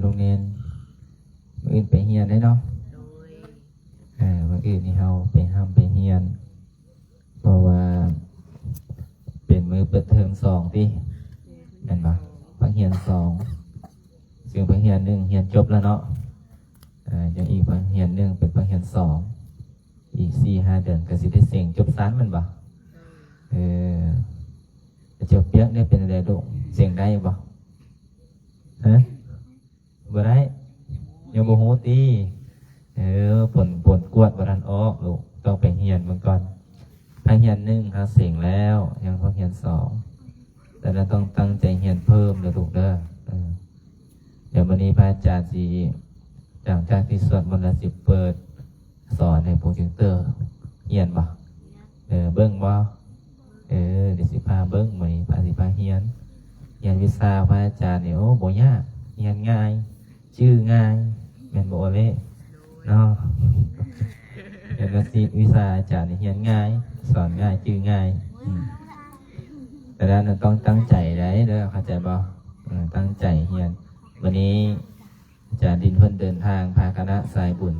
ໂຮງຮຽນ ມື້ອື່ນໄປຮຽນໄດ້ເນາະ. ເອີ ມື້ອື່ນນີ້ເຮົາໄປຮ່ຳໄປຮຽນ ເພາະວ່າເປັນມື້ເປີດເທີມສອງຕິ ແມ່ນບໍ່? ພາກຮຽນສອງ ເຊິ່ງພາກຮຽນໜຶ່ງຮຽນຈົບແລ້ວເນາະ. ເອີ ຍັງອີກພາກຮຽນໜຶ່ງເປັນພາກຮຽນສອງ ອີກສີ່ຫ້າເດືອນກໍຊິໄດ້ເສັງຈົບຊັ້ນແມ່ນບໍ່? ເອີ ເຈົ້າປຽກນີ້ເປັນແນວໃດລູກ? ເສັງໄດ້ບໍ່? ຮະ? ບໍ່ໄດ້? ຍັງບໍ່ຮູ້ຕິ? ເອີ ຜົນ ຜົນກວດບໍ່ທັນອອກລູກ ຕ້ອງໄປຮຽນເບິ່ງກ່ອນ. ພາກຮຽນໜຶ່ງເຮົາເສັງແລ້ວ ຍັງພາກຮຽນສອງ ແຕ່ລະຕ້ອງຕັ້ງໃຈຮຽນເພີ່ມເດີລູກເດີ. ເອີ ດຽວມື້ນີ້ພະອາຈານຊິ ຫຼັງຈາກທີ່ສວດມົນແລ້ວຊິເປີດສອນໃຫ້ໂປຣເຈັກເຕີຮຽນບໍ່? ເອີ ເບິ່ງບໍ່? ເອີ ດຽວຊິພາເບິ່ງ ມື້ນີ້ພະ ຊິພາຮຽນ. ຮຽນວິຊາພະອາຈານນີ້ ໂອ້ ບໍ່ຍາກ ຮຽນງ່າຍ ຈື່ງ່າຍ ແມ່ນບໍ່ໂອເລ? ເນາະ ຮຽນວິຊາອາຈານນີ້ຮຽນງ່າຍ ສອນງ່າຍ ຈື່ງ່າຍ. ອືມ ແຕ່ລະນັ້ນຕ້ອງຕັ້ງໃຈໄດ້ເດີ ເຂົ້າໃຈບໍ່? ເອີ ຕັ້ງໃຈຮຽນ. ມື້ນີ້ ອາຈານດິນເພິ່ນເດີນທາງ ພາຄະນະສາຍບຸນ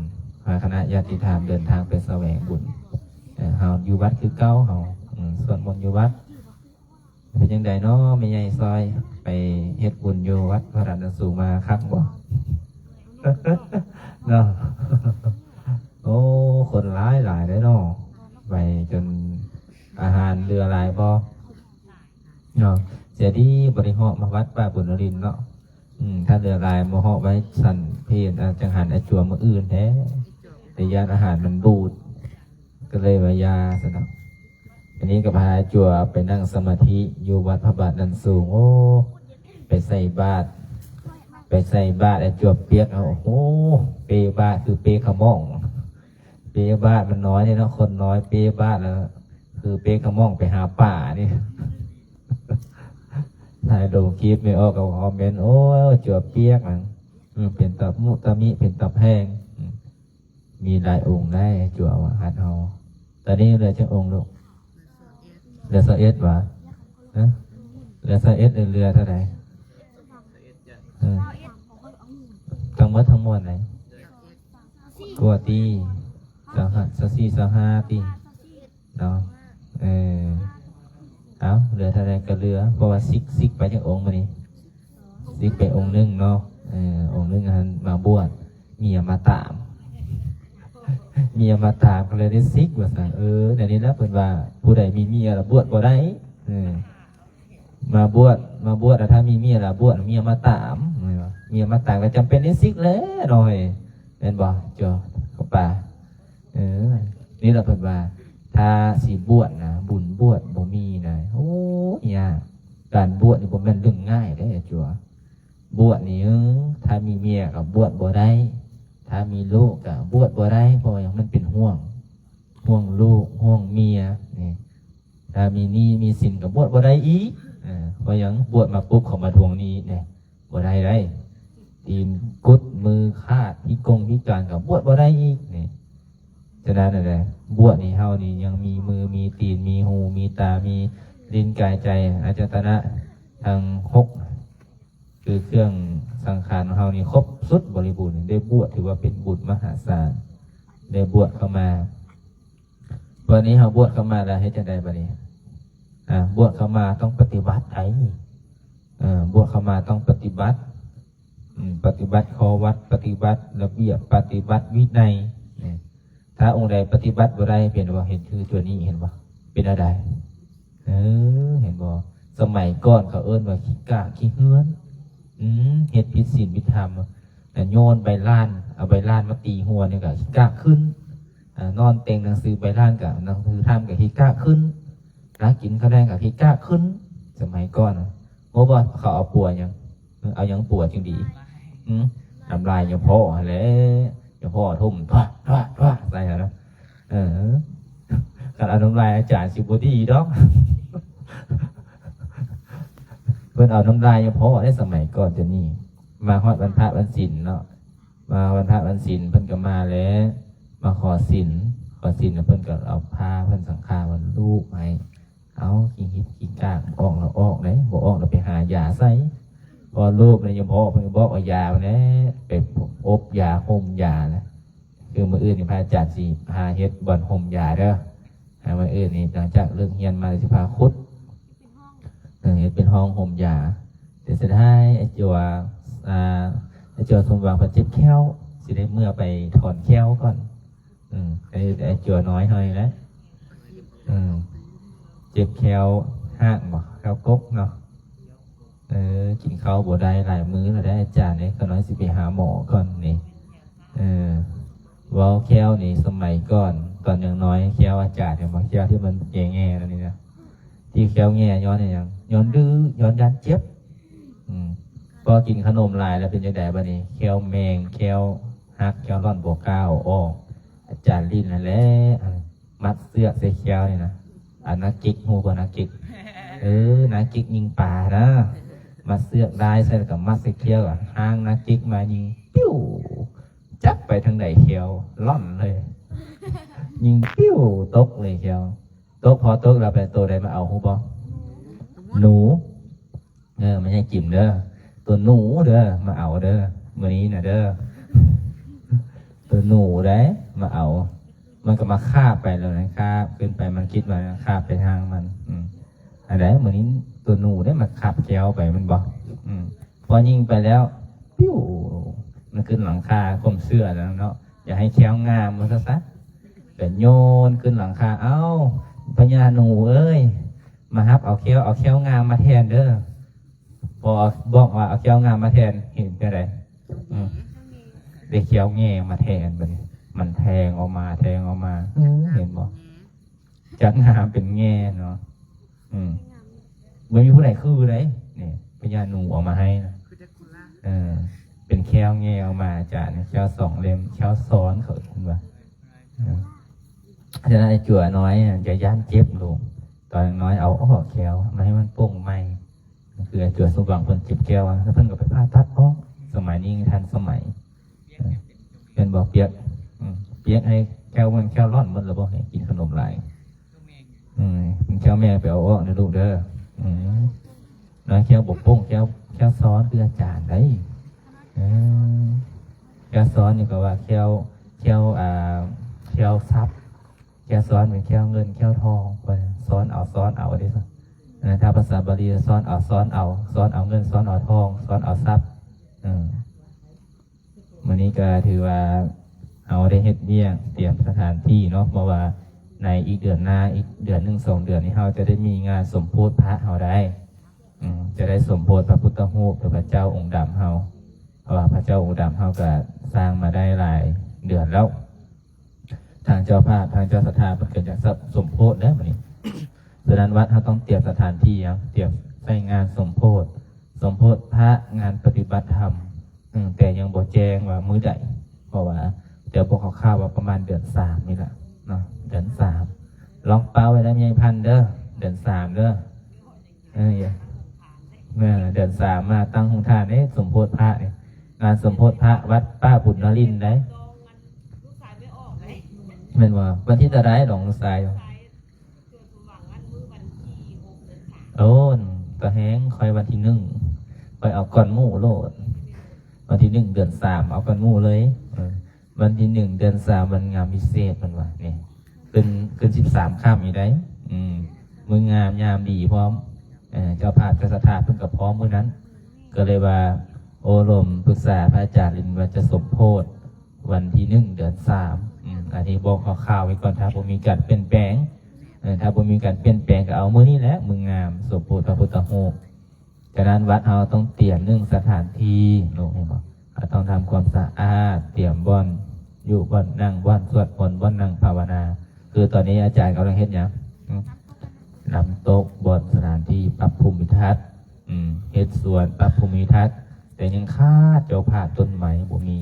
ພາຄະນະຍາດຕິທາມເດີນທາງໄປສະແຫວງບຸນ. ເອີ ເຮົາຢູ່ວັດຄືເກົ່າ ເຮົາ ອືມ ສວດມົນຢູ່ວັດ. ເປັນຈັ່ງໃດເນາະ ແມ່ໃຫຍ່ຊອຍ ໄປເຮັດບຸນຢູ່ວັດພະທາດນ້ຳສູງມາຄັກບໍ່? ເນາະ ໂອ້ ຄົນຫຼາຍຫຼາຍເດ້ເນາະ ໄປຈົນອາຫານເຫຼືອຫຼາຍບໍ່? ເນາະ ເສຍດີບໍ່ໄດ້ເຫາະມາວັດປ່າບຸນນະລິນເນາະ. ອືມ ຖ້າເຫຼືອຫຼາຍມາເຫາະໄວ້ຊັ້ນເພນ ອາ ຈັ່ງຫັນອາຈົວມື້ອື່ນແທ້ ແຕ່ຢ້ານອາຫານມັນບູດ ກໍເລີຍວ່າຢ່າຊັ້ນເນາະ. ອັນນີ້ກໍພາອາຈົວໄປນັ່ງສະມາທິຢູ່ວັດພະບາດນ້ຳສູງ. ໂອ້ ໄປໃສ່ບາດ ໄປໃສ່ບາດອາຈົວປຽກ ເອົາ ໂອ້ ເປບາດຄືເປຂະໝ້ອງ. ເປບາດມັນນ້ອຍເດ້ເນາະ ຄົນນ້ອຍ ເປບາດລະຄືເປຂະໝ້ອງໄປຫາປານີ້. ຖ່າຍລົງຄລິບແມ່ອອກກໍຄອມເມັນ ໂອ້ຍ ຈົວປຽກຫັ້ນ ເປັນຕາມຸຕາມິ ເປັນຕາແພງ. ມີຫຼາຍອົງໄດ໋ ຈົວວັດເຮົາ. ຕອນນີ້ເຫຼືອຈັກອົງລູກ? ເຫຼືອຊາວເອັດຫວາ? ຮະ? ເຫຼືອຊາວເອັດ ເຫຼືອເທົ່າໃດ? ເອີ ທັງໝົດທັງມວນໃດ? ກວ່າຕິ ຊາວຫ້າ ຊາວສີ່ ຊາວຫ້າຕິເນາະ. ເອີ ເອົາ ເຫຼືອເທົ່າໃດກໍເຫຼືອ ເພາະວ່າສິກ ສິກໄປຈັກອົງມື້ນີ້? ສິກໄປອົງໜຶ່ງເນາະ. ເອີ ອົງໜຶ່ງຫັ້ນມາບວດ ເມຍມາຕາມ ເມຍມາຕາມກໍເລີຍໄດ້ສິກວ່າຊັ້ນ. ເອີ ແນວນີ້ລະເພິ່ນວ່າ ຜູ້ໃດມີເມຍລະບວດບໍ່ໄດ້. ເອີ ມາບວດ ມາບວດ ແລ້ວຖ້າມີເມຍລະບວດ ເມຍມາຕາມ ເມຍມາຕາມກໍຈຳເປັນໄດ້ສິກແລ້ວເນາະ ແມ່ນບໍ່? ເຈົ້າ ເຂົ້າປ່າ. ເອີ ນີ້ລະເພິ່ນວ່າ ຖ້າຊິບວດນະ ບຸນບວດບໍ່ມີນະ ໂອ້ຍ ຍາກ. ການບວດນີ້ບໍ່ແມ່ນເລື່ອງງ່າຍເດ້ ຈົວ. ບວດນີ້ ເອີ ຖ້າມີເມຍກໍບວດບໍ່ໄດ້ ຖ້າມີລູກກໍບວດບໍ່ໄດ້ ເພາະຫຍັງ? ມັນເປັນຫ່ວງ ຫ່ວງລູກ ຫ່ວງເມຍນີ້. ຖ້າມີໜີ້ມີສິນກໍບວດບໍ່ໄດ້ອີກ. ເອີ ເພາະຫຍັງ? ບວດມາປຸບເຂົາມາທວງໜີ້ແດ່ ບໍ່ໄດ້ໄດ໋ ຕີນກຸດມືຂາດ ພິກົງພິການກໍບວດບໍ່ໄດ້ອີກນີ້. ສະນັ້ນແຫຼະ ບວດນີ້ເຮົານີ້ຍັງມີມືມີຕີນ ມີຫູມີຕາ ມີລີ້ນກາຍໃຈ ອາຍະຕະນະທັງຫົກ ຄືເຄື່ອງສັງຂານຂອງເຮົານີ້ຄົບສຸດບໍລິບູນ ໄດ້ບວດຖືວ່າເປັນບຸນມະຫາສານ ໄດ້ບວດເຂົ້າມາ. ບັດນີ້ເຮົາບວດເຂົ້າມາແລ້ວເຮັດຈັ່ງໃດບັດນີ້? ອາ ບວດເຂົ້າມາຕ້ອງປະຕິບັດໃດ໋. ເອີ ບວດເຂົ້າມາຕ້ອງປະຕິບັດ ອືມ ປະຕິບັດຂໍ້ວັດ ປະຕິບັດລະບຽບ ປະຕິບັດວິໄນ. ນີ້ ຖ້າອົງໃດປະຕິບັດບໍ່ໄດ້ ເປັນບໍ່? ເຫັນຄືຕົວນີ້ ເຫັນບໍ່? ເປັນແນວໃດ? ເອີ ເຫັນບໍ່? ສະໄໝກ່ອນເຂົາເອີ້ນວ່າຂີ້ກາກຂີ້ເຮືອນ ອືມ ເຮັດຜິດສິນຜິດທຳ ແລ້ວໂຍນໃບລານ ເອົາໃບລານມາຕີຫົວນີ້ກໍຂີ້ກາກຂຶ້ນ. ອາ ນອນເຕັງໜັງສືໃບລານ ກໍໜັງສືທຳກໍຂີ້ກາກຂຶ້ນ. ນາກິນຂ້າວແລງກໍຂີ້ກາກຂຶ້ນ. ສະໄໝກ່ອນ ຮູ້ບໍ່ເຂົາເອົາປົວຫຍັງ? ເອີ ເອົາຫຍັງປົວຈຶ່ງດີ? ຫື ນ້ຳລາຍຍາພໍ່ຫັ້ນແຫຼະ ຍາພໍ່ຖົມ ທວະ ທວະ ທວະ ໃສ່ຫັ້ນນະ. ເອີ ຄັນເອົານ້ຳລາຍອາຈານຊິບໍ່ດີດອກ ເພິ່ນເອົານ້ຳລາຍຍາພໍ່ເດ້ ສະໄໝກ່ອນ. ດຽວນີ້ມາຮອດວັນພະວັນສິນເນາະ ມາວັນພະວັນສິນເພິ່ນກໍມາແຫຼະ ມາຂໍສິນ ຂໍສິນແລ້ວເພິ່ນກໍເອົາຜ້າເພິ່ນສັງຄາມາລູບໃຫ້. ເອົາ ຂີ້ຫີດຂີ້ກາກ ອອກແລ້ວອອກເດ້ ບໍ່ອອກແລ້ວໄປຫາຢາໃສ່ ເພາະ ອດລູກນີ້ ຍາໝໍເພິ່ນກໍບອກເອົາຢາແຫຼະ ໄປອົບຢາ ຫົ່ມຢານະ. ຄືມື້ອື່ນນີ້ພະອາຈານຊິພາເຮັດບ່ອນຫົ່ມຢາເດີ. ໃຫ້ມື້ອື່ນນີ້ ຫຼັງຈາກເລີກຮຽນມາ ຊິພາຂຸດ ເອີ ເຮັດເປັນຫ້ອງຫົ່ມຢາ. ແຕ່ເສຍດາຍອ້າຍຈົວ ອ່າ ອ້າຍຈົວສົມຫວັງເພິ່ນເຈັບແຂ້ວ ຊິໄດ້ເມືອໄປຖອນແຂ້ວກ່ອນ. ອືມ ໄອ້ ໄອ້ຈົວນ້ອຍເຮົານີ້ແຫຼະ ອືມ ເຈັບແຂ້ວຮ້າງບໍ ແຂ້ວກົກເນາະ. ເອີ ກິນເຂົ້າບໍ່ໄດ້ຫຼາຍມື້ແລ້ວເດ້ອາຈານເອີຍ. ຂ້ານ້ອຍຊິໄປຫາໝໍກ່ອນນີ້. ເອີ ເວົ້າແຂ້ວນີ້ ສະໄໝກ່ອນ ຕອນຍັງນ້ອຍ ແຂ້ວອາຈານເຫັນບໍ່ ແຂ້ວທີ່ມັນແງ່ໆນັ້ນນີ້ນະ ທີ່ແຂ້ວແງ່ຍ້ອນຫຍັງ? ຍ້ອນດື້ ຍ້ອນຢ້ານເຈັບ. ອືມ ພໍກິນຂະໜົມຫຼາຍແລ້ວເປັນຈັ່ງໃດບາດນີ້? ແຂ້ວແມງ ແຂ້ວຫັກ ແຂ້ວລ່ອນ ບໍ່ກ້າເອົາອອກ. ອາຈານຫຼິ້ນຫັ້ນແຫຼະ ມັດເຊືອກໃສ່ແຂ້ວນີ້ນະ. ອັນນາກິກ ຮູ້ບໍ່ນາກິກ? ເອີ ນາກິກຍິງປານະ. ມັດເຊືອກດ້າຍໃສ່ ແລ້ວກໍມັດໃສ່ແຂ້ວ ຫາງນາກິກມາຍິງ ປິວ ຈັກໄປທາງໃດແຂ້ວລ່ອນເລີຍ ຍິງປິວ ຕົກເລີຍແຂ້ວ. ຕົກ ພໍຕົກແລ້ວໄປໂຕໃດມາເອົາ ຮູ້ບໍ່? ໜູ. ເອີ ແມ່ໃຫຍ່ຈິມເດີ ໂຕໜູເດີ ມາເອົາເດີ ມື້ນີ້ນະເດີ ໂຕໜູເດ້ ມາເອົາ. ມັນກໍມາຄາບໄປແລ້ວນະ ຄາບຂຶ້ນໄປ ມັນຄິດວ່າຄາບໄປທາງມັນ. ອືມ ອັນໃດ ມື້ນີ້ໂຕໜູເດ້ມາຄາບແຂ້ວໄປແມ່ນບໍ່? ອືມ ພໍຍິງໄປແລ້ວ ປິວ ມັນຂຶ້ນຫຼັງຄາ ຄວາມເຊື່ອແລ້ວເນາະ ຢາກໃຫ້ແຂ້ວງາມວ່າຊັ້ນຊະ ກໍໂຍນຂຶ້ນຫຼັງຄາ. ເອົ້າ ພະຍາໜູເອີຍ ມາຮັບເອົາແຂ້ວ ເອົາແຂ້ວງາມມາແທນເດີ. ພໍບອກວ່າເອົາແຂ້ວງາມມາແທນ ເຫັນຈັ່ງໃດ? ອືມ ໄດ້ແຂ້ວແງ່ມາແທນບັດນີ້ ມັນແທງອອກມາ ແທງອອກມາ. ເອີ ເຫັນບໍ່? ຈາກງາມເປັນແງ່ເນາະ. ອືມ ບໍ່ມີຜູ້ໃດຄືເລີຍນີ້ ພະຍາໜູເອົາມາໃຫ້ນະ. ເອີ ເປັນແຂ້ວແງ່ອອກມາ ອາຈານ ແຂ້ວສອງເຫຼັ້ມ ແຂ້ວຊ້ອນ ເຂົາເອີ້ນວ່າ. ເອີ ສະນັ້ນ ໄອ້ຈົວນ້ອຍຈະຢ້ານເຈັບລູກ ຕອນນ້ອຍເອົາອອກແຂ້ວ ມາໃຫ້ມັນໂປ່ງໃໝ່. ຄືໄອ້ຈົວສົມຫວັງເພິ່ນເຈັບແຂ້ວ ແລ້ວເພິ່ນກໍໄປຜ່າຕັດອອກ. ສະໄໝນີ້ທັນສະໄໝ. ເອີ ແມ່ນບໍ່ປຽກ? ອືມ ປຽກ ໃຫ້ແຂ້ວມັນແຂ້ວລ່ອນໝົດແລ້ວບໍ່? ໃຫ້ກິນຂະໜົມຫຼາຍ. ອືມ ເປັນແຂ້ວແມ່ໄປເອົາອອກເດີລູກເດີ. ອືມ ນ້ອຍແຂ້ວບໍ່ໂປ່ງ ແຂ້ວ ແຂ້ວຊ້ອນຄືອາຈານໄດ໋. ເອີ ແຂ້ວຊ້ອນນີ້ກໍວ່າແຂ້ວ ແຂ້ວ ອ່າ ແຂ້ວຊັບ ແຂ້ວຊ້ອນເປັນແຂ້ວເງິນແຂ້ວທອງ ຊ້ອນເອົາ ຊ້ອນເອົາເດ້. ເອີ ຖ້າພາສາບາລີ ຊ້ອນເອົາ ຊ້ອນເອົາ ຊ້ອນເອົາເງິນ ຊ້ອນເອົາທອງ ຊ້ອນເອົາຊັບ. ເອີ ມື້ນີ້ກໍຖືວ່າເຮົາໄດ້ເຮັດວຽກຕຽມສະຖານທີ່ເນາະ ເພາະວ່າໃນອີກເດືອນໜ້າ ອີກເດືອນໜຶ່ງສອງເດືອນນີ້ ເຮົາຈະໄດ້ມີງານສົມໂພດພະເຮົາໄດ້. ອືມ ຈະໄດ້ສົມໂພດພະພຸດທະຮູບ ຫຼື ພະເຈົ້າອົງດຳເຮົາ ເພາະວ່າພະເຈົ້າອົງດຳເຮົາກໍສ້າງມາໄດ້ຫຼາຍເດືອນແລ້ວ. ທາງເຈົ້າພາບ ທາງເຈົ້າສັດທາເພິ່ນກໍຢາກສົມໂພດແຫຼະບັດນີ້. ສະນັ້ນວັດເຮົາຕ້ອງຕຽມສະຖານທີ່ ຕຽມໃຊ້ງານສົມໂພດ ສົມໂພດພະ ງານປະຕິບັດທຳ. ອືມ ແຕ່ຍັງບໍ່ແຈ້ງວ່າມື້ໃດ ເພາະວ່າຈະບອກຄ່າວໆວ່າປະມານເດືອນສາມນີ້ລະເນາະ ເດືອນສາມ. ລອງເປົ່າໄວ້ນຳຍາຍພັນເດີ ເດືອນສາມເດີ. ເອີ ເດືອນສາມມາຕັ້ງໂຮງທານເດ້ ສົມໂພດພະນີ້ ງານສົມໂພດພະວັດປ້າບຸນນະລິນໄດ໋. ແມ່ນບໍ່? ວັນທີເທົ່າໃດ ນ້ອງຊາຍ? ໂອ້ ຕາແຮງ ຂ້ອຍວັນທີໜຶ່ງ ຂ້ອຍເອົາກ່ອນໝູ່ໂລດ. ວັນທີໜຶ່ງເດືອນສາມ ເອົາກ່ອນໝູ່ເລີຍ. ເອີ ວັນທີໜຶ່ງເດືອນສາມ ວັນງາມພິເສດເພິ່ນວ່ານີ້ ຂຶ້ນ ຂຶ້ນສິບສາມຄ່ຳອີກໄດ໋. ອືມ ມື້ງາມຍາມດີພ້ອມ. ເອີ ເຈົ້າພາບເຈົ້າສັດທາເພິ່ນກໍພ້ອມມື້ນັ້ນ ກໍເລີຍວ່າໂອ້ລົມປຶກສາພະອາຈານລິນວ່າຈະສົມໂພດວັນທີໜຶ່ງເດືອນສາມ. ອືມ ອັນນີ້ບອກຄ່າວໆໄວ້ກ່ອນ ຖ້າບໍ່ມີການປ່ຽນແປງ ເອີ ຖ້າບໍ່ມີການປ່ຽນແປງກໍເອົາມື້ນີ້ແຫຼະ ມື້ງາມ ສົມໂພດພະພຸດທະຮູບ. ສະນັ້ນວັດເຮົາຕ້ອງຕຽມໜຶ່ງສະຖານທີ່ ເນາະ ເຫັນບໍ່? ເຮົາຕ້ອງທຳຄວາມສະອາດ ຕຽມບ່ອນຢູ່ ບ່ອນນັ່ງ ບ່ອນສວດມົນ ບ່ອນນັ່ງພາວະນາ. ຄືຕອນນີ້ອາຈານກຳລັງເຮັດຫຍັງ? ອືມ ນ້ຳຕົກ ບ່ອນສະຖານທີ່ ປັບພູມມີທັດ ອືມ ເຮັດສວນ ປັບພູມມີທັດ. ແຕ່ຍັງຂາດເຈົ້າພາບຕົ້ນໄມ້ ບໍ່ມີ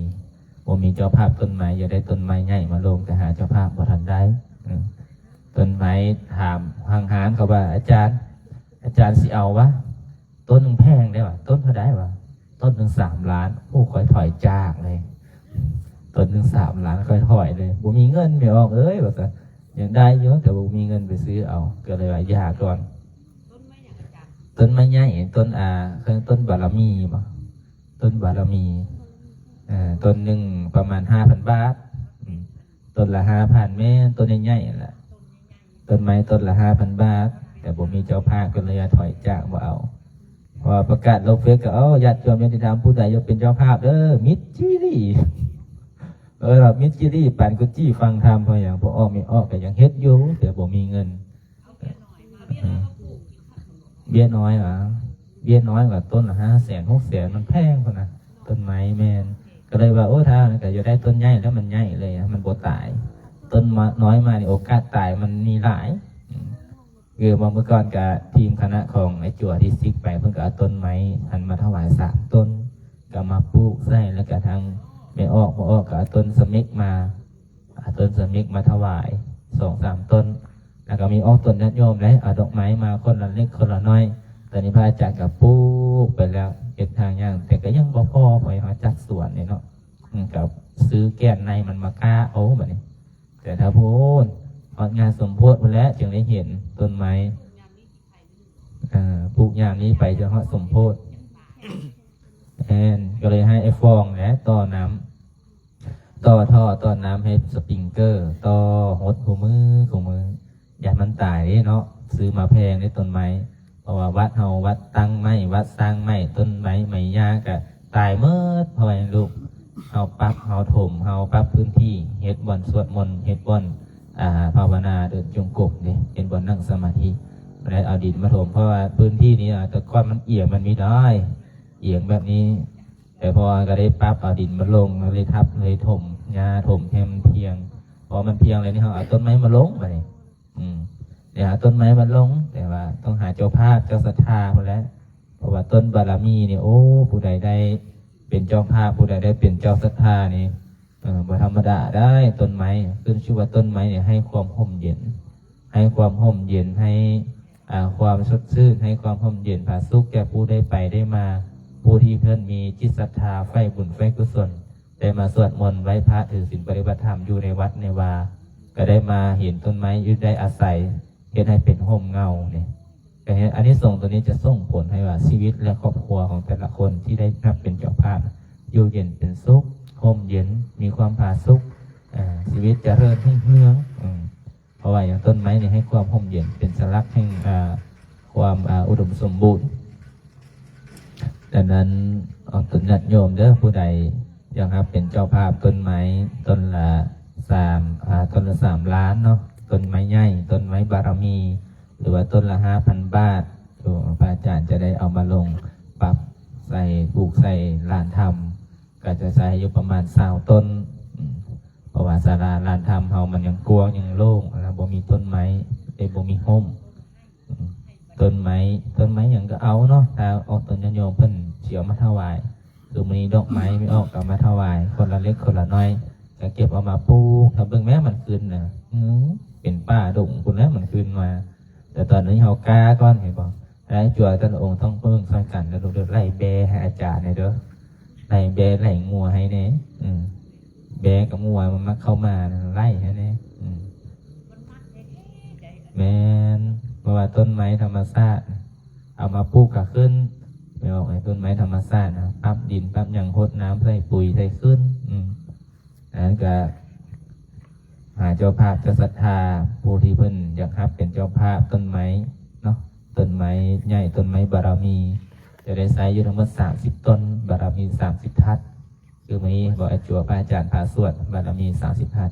ບໍ່ມີເຈົ້າພາບຕົ້ນໄມ້. ຢາກໄດ້ຕົ້ນໄມ້ໃຫຍ່ມາລົງ ແຕ່ຫາເຈົ້າພາບບໍ່ທັນໄດ້. ອືມ ຕົ້ນໄມ້ ຖາມທາງຮ້ານເຂົາວ່າ ອາຈານ ອາຈານຊິເອົາຫວາ? ຕົ້ນໜຶ່ງແພງເດ້ຫວາ? ຕົ້ນເທົ່າໃດຫວາ? ຕົ້ນໜຶ່ງສາມລ້ານ. ໂອ້ ຂ້ອຍຖອຍຈາກເລີຍ ຕົ້ນໜຶ່ງສາມລ້ານ ຂ້ອຍຖອຍເລີຍ ບໍ່ມີເງິນແມ່ອອກເອີຍ ວ່າຊັ້ນ. ຢາກໄດ້ຢູ່ ແຕ່ບໍ່ມີເງິນໄປຊື້ເອົາ ກໍເລີຍວ່າຢ່າກ່ອນ. ຕົ້ນໄມ້ຫຍັງອາຈານ? ຕົ້ນ ຕົ້ນໄມ້ໃຫຍ່ ຕົ້ນ ອ່າ ເອີ້ນຕົ້ນບາລະມີບໍ? ຕົ້ນບາລະມີ ເອີ ຕົ້ນໜຶ່ງປະມານຫ້າພັນບາດ ອືມ ຕົ້ນລະຫ້າພັນ ແມ່ນຕົ້ນໃຫຍ່ໆ ຫັ້ນລະ ຕົ້ນໄມ້ຕົ້ນລະຫ້າພັນບາດ ແຕ່ບໍ່ມີເຈົ້າພາບ ກໍເລີຍຖອຍຈາກ ບໍ່ເອົາ. ເພາະວ່າປະກາດລົງເຟສກໍ ເອົາ ຍາດໂຍມຍາດຕິທຳ ຜູ້ໃດຢາກເປັນເຈົ້າພາບເດີ ມິດຈີຣີ ເອີ ມິດຈີຣີ ປານກຸຈີ່ຟັງທຳ. ເພາະຫຍັງ? ພໍ່ອອກແມ່ອອກກໍຍັງເຮັດຢູ່ ແຕ່ບໍ່ມີເງິນ. ເບ້ຍນ້ອຍຫວາ? ເບ້ຍນ້ອຍກວ່າຕົ້ນລະຫ້າແສນ ຫົກແສນ ມັນແພງພຸ້ນນະ ຕົ້ນໄມ້. ແມ່ນ ກໍເລີຍວ່າ ໂອ້ ຖ້າມັນກໍຢາກໄດ້ຕົ້ນໃຫຍ່ ແລ້ວມັນໃຫຍ່ເລີຍ ມັນບໍ່ຕາຍ. ຕົ້ນມະ ນ້ອຍມານີ້ໂອກາດຕາຍມັນມີຫຼາຍ. ອືມ ຄືວ່າເມື່ອກ່ອນກະທີມຄະນະຂອງໄອ້ຈົວທີ່ຊິກໄປ ເພິ່ນກໍເອົາຕົ້ນໄມ້ຫັ້ນມາຖວາຍສາມຕົ້ນ ກໍມາປູກໃສ່ ແລ້ວກະທາງແມ່ອອກ ພໍ່ອອກກໍເອົາຕົ້ນສະເມັກມາ ເອົາຕົ້ນສະເມັກມາຖວາຍສອງສາມຕົ້ນ ແລ້ວກໍມີອອກຕົນຍາດໂຍມເດ້ ເອົາດອກໄມ້ມາຄົນລະເລັກຄົນລະນ້ອຍ. ຕອນນີ້ພະອາຈານກໍປູກໄປແລ້ວ ເຮັດທາງຍ່າງ ແຕ່ກໍຍັງບໍ່ພໍ ເພາະເຮົາຈັດສວນນີ້ເນາະ ອືມ ກໍຊື້ແກ່ນໃນມັນມາກ້າເອົາບັດນີ້. ແຕ່ຖ້າພຸ້ນ ຮອດງານສົມໂພດພຸ້ນແຫຼະ ຈຶ່ງໄດ້ເຫັນຕົ້ນໄມ້ ເອີ ປູກຍາມນີ້ໄປຈົນຮອດສົມໂພດ. ແມ່ນ ກໍເລີຍໃຫ້ອ້າຍຟອງແຫຼະຕໍ່ນ້ຳ ຕໍ່ທໍ່ຕໍ່ນ້ຳໃຫ້ສະປຣິງເກີ ຕໍ່ຫົດຄູ່ມື້ຄູ່ມື້ ຢ້ານມັນຕາຍເດ້ເນາະ. ຊື້ມາແພງເດ້ຕົ້ນໄມ້ ເພາະວ່າວັດເຮົາ ວັດຕັ້ງໃໝ່ ວັດສ້າງໃໝ່ ຕົ້ນໄມ້ໃບຫຍ້າກະຕາຍໝົດ. ເພາະວ່າຫຍັງລູກ? ເຮົາປັບ ເຮົາຖົມ ເຮົາປັບພື້ນທີ່ ເຮັດບ່ອນສວດມົນ ເຮັດບ່ອນ ອ່າ ພາວະນາເດີນຈົງກົມເດ້ ເຮັດບ່ອນນັ່ງສະມາທິ ແລ້ວເອົາດິນມາຖົມ. ເພາະວ່າພື້ນທີ່ນີ້ ອ່າ ແຕ່ກ່ອນມັນອຽງ ມັນມີດອຍ ອຽງແບບນີ້ ແຕ່ພໍກໍໄດ້ປັບເອົາດິນມາລົງ ເລີຍທັບ ເລີຍຖົມຫຍ້າ ຖົມໃຫ້ມັນພຽງ. ພໍມັນພຽງແລ້ວນີ້ ເຮົາເອົາຕົ້ນໄມ້ມາລົງບາດນີ້ ອືມ ໄດ້ຫາຕົ້ນໄມ້ມາລົງ ແຕ່ວ່າຕ້ອງຫາເຈົ້າພາບ ເຈົ້າສັດທາພຸ້ນແຫຼະ. ເພາະວ່າຕົ້ນບາລະມີນີ້ ໂອ້ ຜູ້ໃດໄດ້ເປັນເຈົ້າພາບ ຜູ້ໃດໄດ້ເປັນເຈົ້າສັດທານີ້ ເອີ ບໍ່ທຳມະດາໄດ໋. ຕົ້ນໄມ້ ຂຶ້ນຊື່ວ່າຕົ້ນໄມ້ນີ້ໃຫ້ຄວາມຮົ່ມເຢັນ ໃຫ້ຄວາມຮົ່ມເຢັນ ໃຫ້ ອ່າ ຄວາມສົດຊື່ນ ໃຫ້ຄວາມຮົ່ມເຢັນຜາສຸກແກ່ຜູ້ໄດ້ໄປໄດ້ມາ ຜູ້ທີ່ເພິ່ນມີຈິດສັດທາໃຝ່ບຸນໃຝ່ກຸສົນ ໄດ້ມາສວດມົນໄຫວ້ພະ ຖືສິນປະຕິບັດທຳຢູ່ໃນວັດໃນວາ ກໍໄດ້ມາເຫັນຕົ້ນໄມ້ຢູ່ໄດ້ອາໄສ ເຮັດໃຫ້ເປັນຮົ່ມເງົານີ້ ກໍເຫັນອານິສົງຕົວນີ້ຈະສົ່ງຜົນໃຫ້ວ່າຊີວິດ ແລະ ຄອບຄົວຂອງແຕ່ລະຄົນທີ່ໄດ້ຮັບເປັນເຈົ້າພາບ ຢູ່ເຢັນເປັນສຸກ ຮົ່ມເຢັນ ມີຄວາມຜາສຸກ ເອີ ຊີວິດຈະເລີນຮຸ່ງເຮືອງ ອືມ ເພາະວ່າຫຍັງ? ຕົ້ນໄມ້ນີ້ໃຫ້ຄວາມຮົ່ມເຢັນ ເປັນສະຫຼັກແຫ່ງ ອ່າ ຄວາມ ອ່າ ອຸດົມສົມບູນ. ດັ່ງນັ້ນ ອອກຕົນຍາດໂຍມເດີ ຜູ້ໃດຢາກຮັບເປັນເຈົ້າພາບຕົ້ນໄມ້ ຕົ້ນລະສາມ ອ່າ ຕົ້ນລະສາມລ້ານເນາະ ຕົ້ນໄມ້ໃຫຍ່ ຕົ້ນໄມ້ບາລະມີ ຫຼືວ່າຕົ້ນລະຫ້າພັນບາດ ໂອ້ ພະອາຈານຈະໄດ້ເອົາມາລົງປັບໃສ່ ປູກໃສ່ລານທຳ ກໍຈະໃຊ້ຢູ່ປະມານຊາວຕົ້ນ ອືມ ເພາະວ່າສາລາລານທຳເຮົາມັນຍັງກວ້າງ ຍັງໂລ່ງ ແລ້ວບໍ່ມີຕົ້ນໄມ້ ເອີ ບໍ່ມີຮົ່ມ ອືມ ຕົ້ນໄມ້ ຕົ້ນໄມ້ຫຍັງກໍເອົາເນາະ ຖ້າອອກຕົນຍາດໂຍມເພິ່ນຊິເອົາມາຖວາຍ ຄືມື້ນີ້ດອກໄມ້ແມ່ອອກກໍເອົາມາຖວາຍ ຄົນລະເລັກຄົນລະນ້ອຍ ກໍເກັບເອົາມາປູກ ຖ້າເບິ່ງແມ້ມັນຂຶ້ນນະ ອືມ ເປັນປ່າດົງພຸ້ນແຫຼະມັນຂຶ້ນມາ. ແຕ່ຕອນນີ້ເຮົາກ້າກ່ອນ ເຫັນບໍ່? ໄອ້ຈົວແຕ່ລະອົງຕ້ອງເບິ່ງຊ່ອຍກັນເດີລູກເດີ ໄລ່ແບ້ໃຫ້ອາຈານແດ່ເດີ ໄລ່ແບ້ໄລ່ງົວໃຫ້ແດ່ ອືມ ແບ້ກັບງົວມັນມັກເຂົ້າມານະ ໄລ່ໃຫ້ແດ່ ອືມ ແມ່ນ ເພາະວ່າຕົ້ນໄມ້ທຳມະຊາດ ເອົາມາປູກກໍຂຶ້ນ ແມ່ອອກໃຫ້ຕົ້ນໄມ້ທຳມະຊາດນະ ປັບດິນປັບຫຍັງ ຫົດນ້ຳ ໃສ່ປຸ໋ຍ ໃສ່ຄືນ ອືມ ອັນນັ້ນກະຫາເຈົ້າພາບເຈົ້າສັດທາ ຜູ້ທີ່ເພິ່ນຢາກຮັບເປັນເຈົ້າພາບຕົ້ນໄມ້ເນາະ ຕົ້ນໄມ້ໃຫຍ່ ຕົ້ນໄມ້ບາລະມີ ຈະໄດ້ໃຊ້ຢູ່ທັງໝົດສາມສິບຕົ້ນ ບາລະມີສາມສິບທັດ ຄືມື້ນີ້ບອກອາຈົວພະອາຈານພາສວດບາລະມີສາມສິບທັດ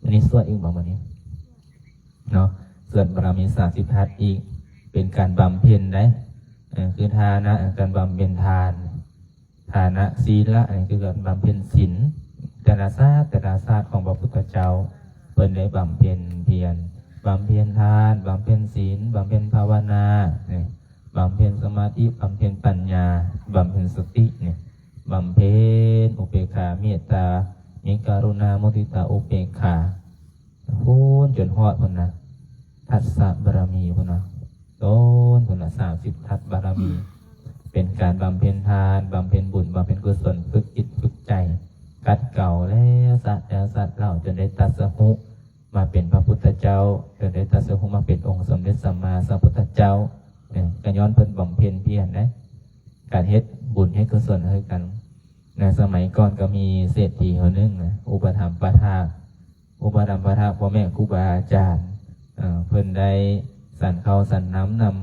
ມື້ນີ້ສວດອີກບໍ່? ມື້ນີ້ເນາະ ສວດບາລະມີສາມສິບທັດອີກ ເປັນການບຳເພັນໄດ໋ ເອີ ຄືທານະ ການບຳເພັນທານ ທານະ ສີລະ ອັນນີ້ຄືການບຳເພັນສິນ ແຕ່ລະຊາດ ແຕ່ລະຊາດຂອງພະພຸດທະເຈົ້າ ເພິ່ນໄດ້ບຳເພັນພຽນ ບຳເພັນທານ ບຳເພັນສິນ ບຳເພັນພາວະນາ ນີ້ ບຳເພັນສະມາທິ ບຳເພັນປັນຍາ ບຳເພັນສະຕິ ນີ້ ບຳເພັນອຸເບກຂາ ເມດຕາ ມີກະລຸນາ ມຸທິຕາ ອຸເບກຂາ ພຸ້ນຈົນຮອດພຸ້ນນະ ທັດສະບາລະມີພຸ້ນນະ ຕົ້ນພຸ້ນນະ ສາມສິບທັດບາລະມີ ເປັນການບຳເພັນທານ ບຳເພັນບຸນ ບຳເພັນກຸສົນ ຝຶກຈິດຝຶກໃຈ ຂັດເກົາແລ້ວຊະແລ້ວຊະເລົ່າ ຈົນໄດ້ຕັດສະຮູ້ມາເປັນພະພຸດທະເຈົ້າ ຈົນໄດ້ຕັດສະຮູ້ມາເປັນອົງສົມເດັດສຳມາສຳພຸດທະເຈົ້າ ເອີ ກໍຍ້ອນເພິ່ນບຳເພັນພຽນເດ້ ການເຮັດບຸນເຮັດກຸສົນຄືກັນ. ໃນສະໄໝກ່ອນກໍມີເສດຖີຄົນໜຶ່ງນະ ອຸປະຖຳປະຖາກ ອຸປະຖຳປະຖາກພໍ່ແມ່ຄູບາອາຈານ ເອີ ເພິ່ນໄດ້ສັນເຂົ້າສັນນ້ຳນຳ.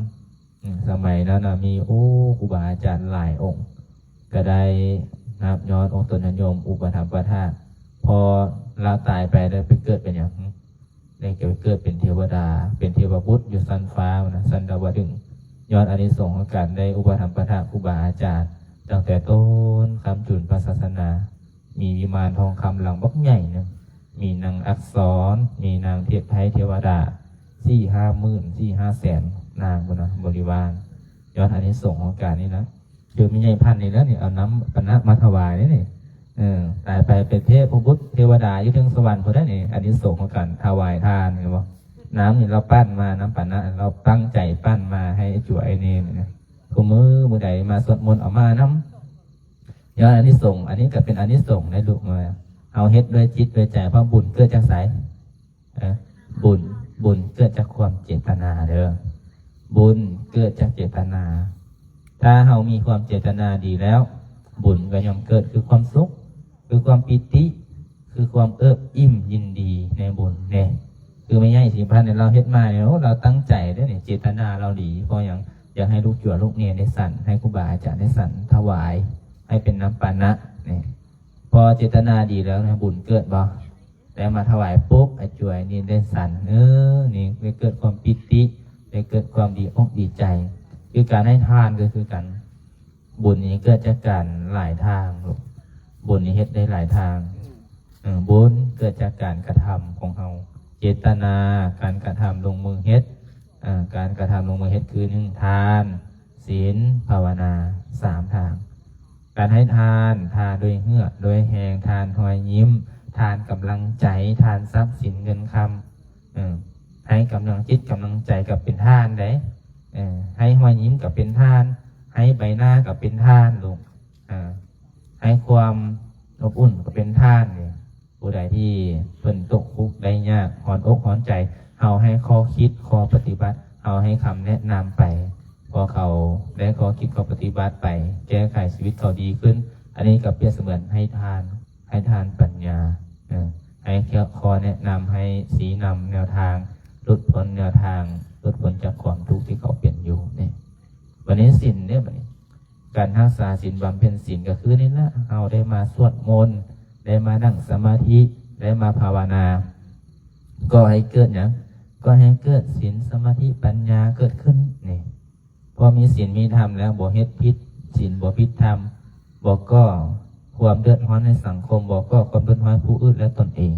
ອືມ ສະໄໝນັ້ນນະ ມີ ໂອ້ ຄູບາອາຈານຫຼາຍອົງ ກໍໄດ້ນັບຍ້ອນອົງຕົນຍາດໂຍມອຸປະຖຳປະຖາກ. ພໍລາວຕາຍໄປແລ້ວໄປເກີດເປັນຫຍັງ? ໄດ້ໄປເກີດເປັນເທວະດາ ເປັນເທວະບຸດຢູ່ຊັ້ນຟ້ານະ ຊັ້ນດາວະດຶງ ຍ້ອນອານິສົງຂອງການໄດ້ອຸປະຖຳປະຖາກຄູບາອາຈານ ຕັ້ງແຕ່ຕົ້ນຄ້ຳຈຸນພະສາສະໜາ. ມີວິມານທອງຄຳຫຼັງບັກໃຫຍ່ໜຶ່ງ ມີນາງອັກສອນ ມີນາງເທບໄທເທວະດາ ສີ່ຫ້າໝື່ນ ສີ່ຫ້າແສນນາງພຸ້ນນະ ບໍລິວານ. ຍ້ອນອານິສົງຂອງການນີ້ນະ ຄືແມ່ໃຫຍ່ພັນນີ້ແຫຼະນີ້ ເອົານ້ຳປານະມາຖວາຍເດ້ນີ້. ເອີ ຕາຍໄປເປັນເທບພະບຸດເທວະດາຢູ່ເທິງສະຫວັນພຸ້ນໄດ໋ນີ້ ອານິສົງຂອງການຖວາຍທານ ເຫັນບໍ່? ນ້ຳນີ້ລາວປັ້ນມາ ນ້ຳປານະ ລາວຕັ້ງໃຈປັ້ນມາໃຫ້ໄອ້ຈົວໄອ້ເນນນະ ຄູ່ມື້ມື້ໃດມາສວດມົນເອົາມານຳ. ຍ້ອນອານິສົງ ອັນນີ້ກໍເປັນອານິສົງໃນລູກ ເຮົາເຮັດດ້ວຍຈິດດ້ວຍໃຈ ເພາະບຸນເກີດຈາກໃສ? ເອີ ບຸນ ບຸນເກີດຈາກຄວາມເຈດຕະນາເດີ ບຸນເກີດຈາກເຈດຕະນາ. ຖ້າເຮົາມີຄວາມເຈດຕະນາດີແລ້ວ ບຸນກໍຍ່ອມເກີດ ຄືຄວາມສຸກ ຄືຄວາມປີຕິ ຄືຄວາມເອິບອີ່ມຍິນດີໃນບຸນເດ້. ຄືແມ່ໃຫຍ່ສີພັນນີ້ ລາວເຮັດມານີ້ ໂອ້ ລາວຕັ້ງໃຈເດ້ນີ້ ເຈດຕະນາລາວດີ. ເພາະຫຍັງ? ຢາກໃຫ້ລູກຈົວລູກເນນໄດ້ສັນ ໃຫ້ຄູບາອາຈານໄດ້ສັນ ຖວາຍໃຫ້ເປັນນ້ຳປານະນີ້. ພໍເຈດຕະນາດີແລ້ວນະ ບຸນເກີດບໍ່? ແຕ່ມາຖວາຍປຸບ ໄອ້ຈົວໄອ້ເນນໄດ້ສັນ ເອີ ນີ້ໄດ້ເກີດຄວາມປີຕິ ໄດ້ເກີດຄວາມດີອົກດີໃຈ. ຄືການໃຫ້ທານກໍຄືກັນ ບຸນນີ້ເກີດຈາກການຫຼາຍທາງລູກ ບຸນນີ້ເຮັດໄດ້ຫຼາຍທາງ. ເອີ ບຸນເກີດຈາກການກະທຳຂອງເຮົາ ເຈດຕະນາ ການກະທຳລົງມືເຮັດ. ເອີ ການກະທຳລົງມືເຮັດຄືໜຶ່ງ ທານ ສິນ ພາວະນາ ສາມທາງ. ການໃຫ້ທານ ທານດ້ວຍເຫື່ອດ້ວຍແຮງ ທານຮອຍຍິ້ມ ທານກຳລັງໃຈ ທານຊັບສິນເງິນຄຳ. ເອີ ໃຫ້ກຳລັງຈິດກຳລັງໃຈກໍເປັນທານເດ້. ເອີ ໃຫ້ຮອຍຍິ້ມກໍເປັນທານ ໃຫ້ໃບໜ້າກໍເປັນທານລູກ. ເອີ ໃຫ້ຄວາມອົບອຸ່ນກໍເປັນທານເດ້. ຜູ້ໃດທີ່ເພິ່ນຕົກທຸກໄດ້ຍາກ ຮ້ອນອົກຮ້ອນໃຈ ເຮົາໃຫ້ຂໍ້ຄິດຂໍ້ປະຕິບັດ ເຮົາໃຫ້ຄຳແນະນຳໄປ ພໍເຂົາໄດ້ຂໍ້ຄິດຂໍ້ປະຕິບັດໄປ ແກ້ໄຂຊີວິດເຂົາດີຂຶ້ນ. ອັນນີ້ກໍປຽບສະເໝືອນໃຫ້ທານ ໃຫ້ທານປັນຍາ ເອີ ໃຫ້ຂໍ້ແນະນຳ ໃຫ້ຊີ້ນຳແນວທາງ ຫຼຸດພົ້ນແນວທາງ ຫຼຸດພົ້ນຈາກຄວາມທຸກທີ່ເຂົາເປັນຢູ່ນີ້. ບັດນີ້ສິນເດ້ ບັດນີ້ ການຮັກສາສິນ ບຳເພັນສິນ ກໍຄືນີ້ລະ ເຮົາໄດ້ມາສວດມົນ ໄດ້ມານັ່ງສະມາທິ ໄດ້ມາພາວະນາ ກໍໃຫ້ເກີດຫຍັງ? ກໍໃຫ້ເກີດສິນ ສະມາທິ ປັນຍາເກີດຂຶ້ນນີ້. ພໍມີສິນມີທຳແລ້ວ ບໍ່ເຮັດຜິດສິນ ບໍ່ຜິດທຳ ບໍ່ກໍ່ຄວາມເດືອດຮ້ອນໃຫ້ສັງຄົມ ບໍ່ກໍ່ຄວາມເດືອດຮ້ອນໃຫ້ຜູ້ອື່ນ ແລະ ຕົນເອງ.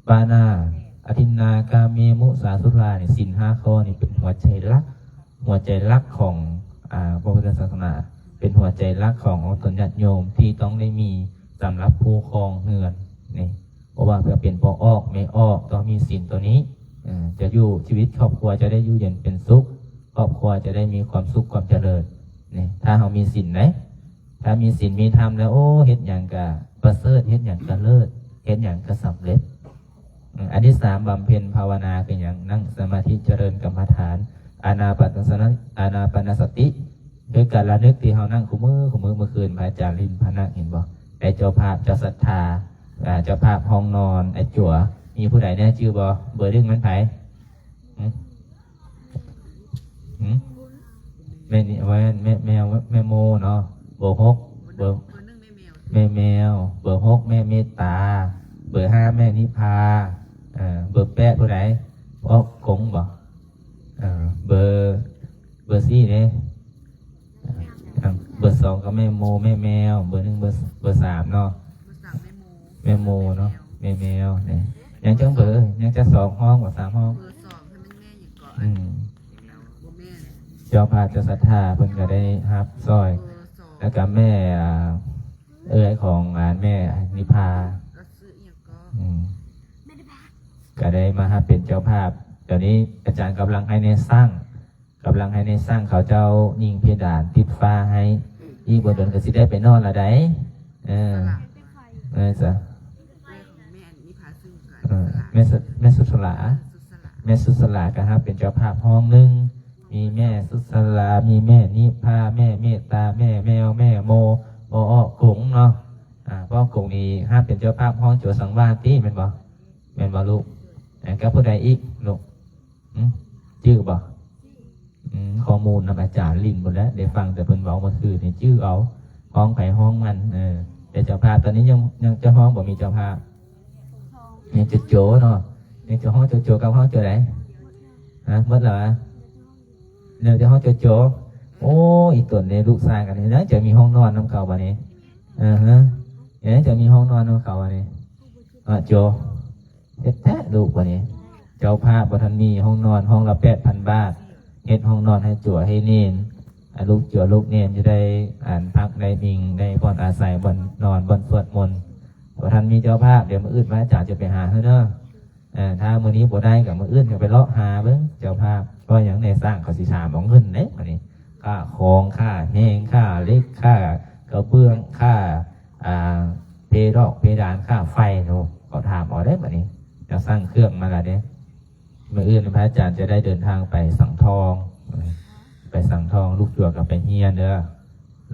ປານາ ອະທິນນາ ກາເມ ມຸສາ ສຸລາ ນີ້ ສິນຫ້າຂໍ້ນີ້ເປັນຫົວໃຈຫຼັກ ຫົວໃຈຫຼັກຂອງ ອາ ພະພຸດທະສາສະໜາ ເປັນຫົວໃຈຫຼັກຂອງອົງຕົນຍາດໂຍມທີ່ຕ້ອງໄດ້ມີສຳລັບຜູ້ຄອງເຮືອນນີ້. ບໍ່ວ່າຈະເປັນພໍ່ອອກແມ່ອອກ ຕ້ອງມີສິນຕົວນີ້ ເອີ ຈະຢູ່ຊີວິດຄອບຄົວຈະໄດ້ຢູ່ເຢັນເປັນສຸກ ຄອບຄົວຈະໄດ້ມີຄວາມສຸກຄວາມຈະເລີນນີ້ ຖ້າເຮົາມີສິນເດ້. ຖ້າມີສິນມີທຳແລ້ວ ໂອ້ ເຮັດຫຍັງກະປະເສີດ ເຮັດຫຍັງກະເລີດ ເຮັດຫຍັງກະສຳເລັດ. ເອີ ອັນທີສາມ ບຳເພັນພາວະນາຄືຫຍັງ? ນັ່ງສະມາທິ ຈະເລີນກຳມະຖານ ອານາປານະສະ ອານາປານະສະຕິ ຄືການລະນຶກທີ່ເຮົານັ່ງຄູ່ມື້ ຄູ່ມື້. ມື້ຄືນພະອາຈານຫຼິ້ນພະນັກ ເຫັນບໍ່? ໄດ້ເຈົ້າພາບ ເຈົ້າສັດທາ ອາ ເຈົ້າພາບຫ້ອງນອນ ໄອ້ຈົວ ມີຜູ້ໃດແນ່ຈື່ບໍ່? ເບີໜຶ່ງແມ່ນໃຜ? ຫຶ? ຫຶ? ແມ່ນີ້ ແມ່ ແມ່ ແມ່ ແມ່ໂມເນາະ. ເບີຫົກ ເບີ ແມ່ແມວ. ເບີຫົກ ແມ່ເມດຕາ. ເບີຫ້າ ແມ່ນິພາ. ເອີ ເບີແປດຜູ້ໃດ? ອອກກົງບໍ່? ເອີ ເບີ ເບີສີ່ເດ້? ເບີສອງກໍແມ່ໂມ ແມ່ແມວ. ເບີໜຶ່ງ ເບີ ເບີສາມເນາະ ແມ່ໂມເນາະ ແມ່ແມວນີ້. ຍັງຈັກເບີ? ຍັງຈັກສອງຫ້ອງບໍ່? ສາມຫ້ອງ. ອືມ ເຈົ້າພາບເຈົ້າສັດທາເພິ່ນກໍໄດ້ຮັບຊ່ອຍ ແລ້ວກໍແມ່ ອ່າ ເອື້ອຍຂອງ ອ່າ ແມ່ນິພາ ອືມ ກໍໄດ້ມາຮັບເປັນເຈົ້າພາບ. ດຽວນີ້ອາຈານກຳລັງໃຫ້ແນສ້າງ ກຳລັງໃຫ້ໃນຊ່າງເຂົາເຈົ້າຍິງເພດານຕິດຝາໃຫ້. ອີກບໍ່ດົນກໍຊິໄດ້ໄປນອນລະໃດ໋. ເອີ ເອີ ຈ້ະ ເອີ ແມ່ສຸ ແມ່ສຸດສະຫຼາ ແມ່ສຸດສະຫຼາກໍຮັບເປັນເຈົ້າພາບຫ້ອງໜຶ່ງ ມີແມ່ສຸດສະຫຼາ ມີແມ່ນິພາ ແມ່ເມດຕາ ແມ່ແມວ ແມ່ໂມ ພໍ່ອອກກົງເນາະ. ອາ ພໍ່ອອກກົງນີ້ຮັບເປັນເຈົ້າພາບຮ້ອງຈົວສັງວາດຕິ ແມ່ນບໍ່? ແມ່ນບໍ່ລູກ? ແລ້ວກັບຜູ້ໃດອີກລູກ? ຫື ຈື່ບໍ່? ອືມ ຂໍ້ມູນນຳອາຈານລິນພຸ້ນແຫຼະ ໄດ້ຟັງແຕ່ເພິ່ນເວົ້າເມື່ອຄືນນີ້ ຈື່ເອົາ ຮ້ອງໃຜຮ້ອງມັນ. ເອີ ແຕ່ເຈົ້າພາບຕອນນີ້ຍັງ ຍັງຈະຮ້ອງບໍ່ມີເຈົ້າພາບ ຍັງຈະໂຈເນາະ ຍັງຈະຮ້ອງໂຈໂຈກັບຮ້ອງໂຈໃດ? ຮະ ໝົດແລ້ວຫວາ? ເຫຼືອແຕ່ຮ້ອງໂຈໂຈ. ໂອ້ ອີຕົນນີ້ລູກຊາຍກັນນີ້ນະ ຈະມີຫ້ອງນອນນຳເຂົາບາດນີ້. ເອີ ຮະ ເອີ ຈະມີຫ້ອງນອນນຳເຂົາບາດນີ້. ອາ ໂຈ ເຮັດແທ້ລູກບາດນີ້ ເຈົ້າພາບບໍ່ທັນມີຫ້ອງນອນ ຫ້ອງລະແປດພັນບາດ ເຮັດຫ້ອງນອນໃຫ້ຈົວໃຫ້ເນນ. ອາ ລູກຈົວລູກເນນຈະໄດ້ ອັນ ພັກໄດ້ພິງ ໄດ້ບ່ອນອາໄສ ບ່ອນນອນ ບ່ອນສວດມົນ. ບໍ່ທັນມີເຈົ້າພາບ ດຽວມື້ອື່ນພະອາຈານຈະໄປຫາໃຫ້ເດີ. ເອີ ຖ້າມື້ນີ້ບໍ່ໄດ້ກໍມື້ອື່ນກໍໄປເລາະຫາເບິ່ງເຈົ້າພາບ. ເພາະຫຍັງແດ່? ຊ່າງເຂົາຊິຖາມເອົາເງິນເດ້ບາດນີ້ ຄ່າຂອງ ຄ່າແຮງ ຄ່າເຫຼັກ ຄ່າກະເບື້ອງ ຄ່າ ອ່າ ເພດອກເພດານ ຄ່າໄຟເນາະ ເຂົາຖາມເອົາເດ້ບາດນີ້. ເຈົ້າສັ່ງເຄື່ອງມາລະເດ້. ມື້ອື່ນພະອາຈານຈະໄດ້ເດີນທາງໄປສັງທອງ ໄປສັງທອງ ລູກຈົວກໍໄປຮຽນເດີ.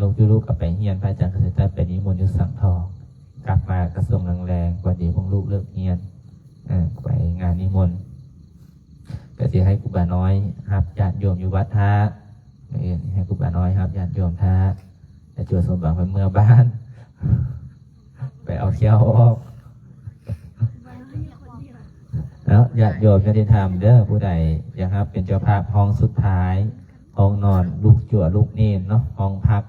ລູກຈຸລູກກໍໄປຮຽນ ພະອາຈານກໍຊິໄດ້ໄປນິມົນຢູ່ສັງທອງ. ກັບມາກະຊ່ວງແລງໆ ພໍດີພວກລູກເລີກຮຽນ ເອີ ໄປງານນິມົນ ກໍຊິໃຫ້ຄູບານ້ອຍຮັບຍາດໂຍມຢູ່ວັດທ່າ. ເອີ ໃຫ້ຄູບານ້ອຍຮັບຍາດໂຍມທ່າ ແລ້ວຈົວສົມຫວັງໄປເມືອບ້ານ ໄປເອົາແຂ້ວອອກ. ເນາະ ຍາດໂຍມຍາດຕິທຳເດີ ຜູ້ໃດຢາກຮັບເປັນເຈົ້າພາບຫ້ອງສຸດທ້າຍ ຫ້ອງນອນລູກຈົວລູກເນນເນາະ ຫ້ອງພັກ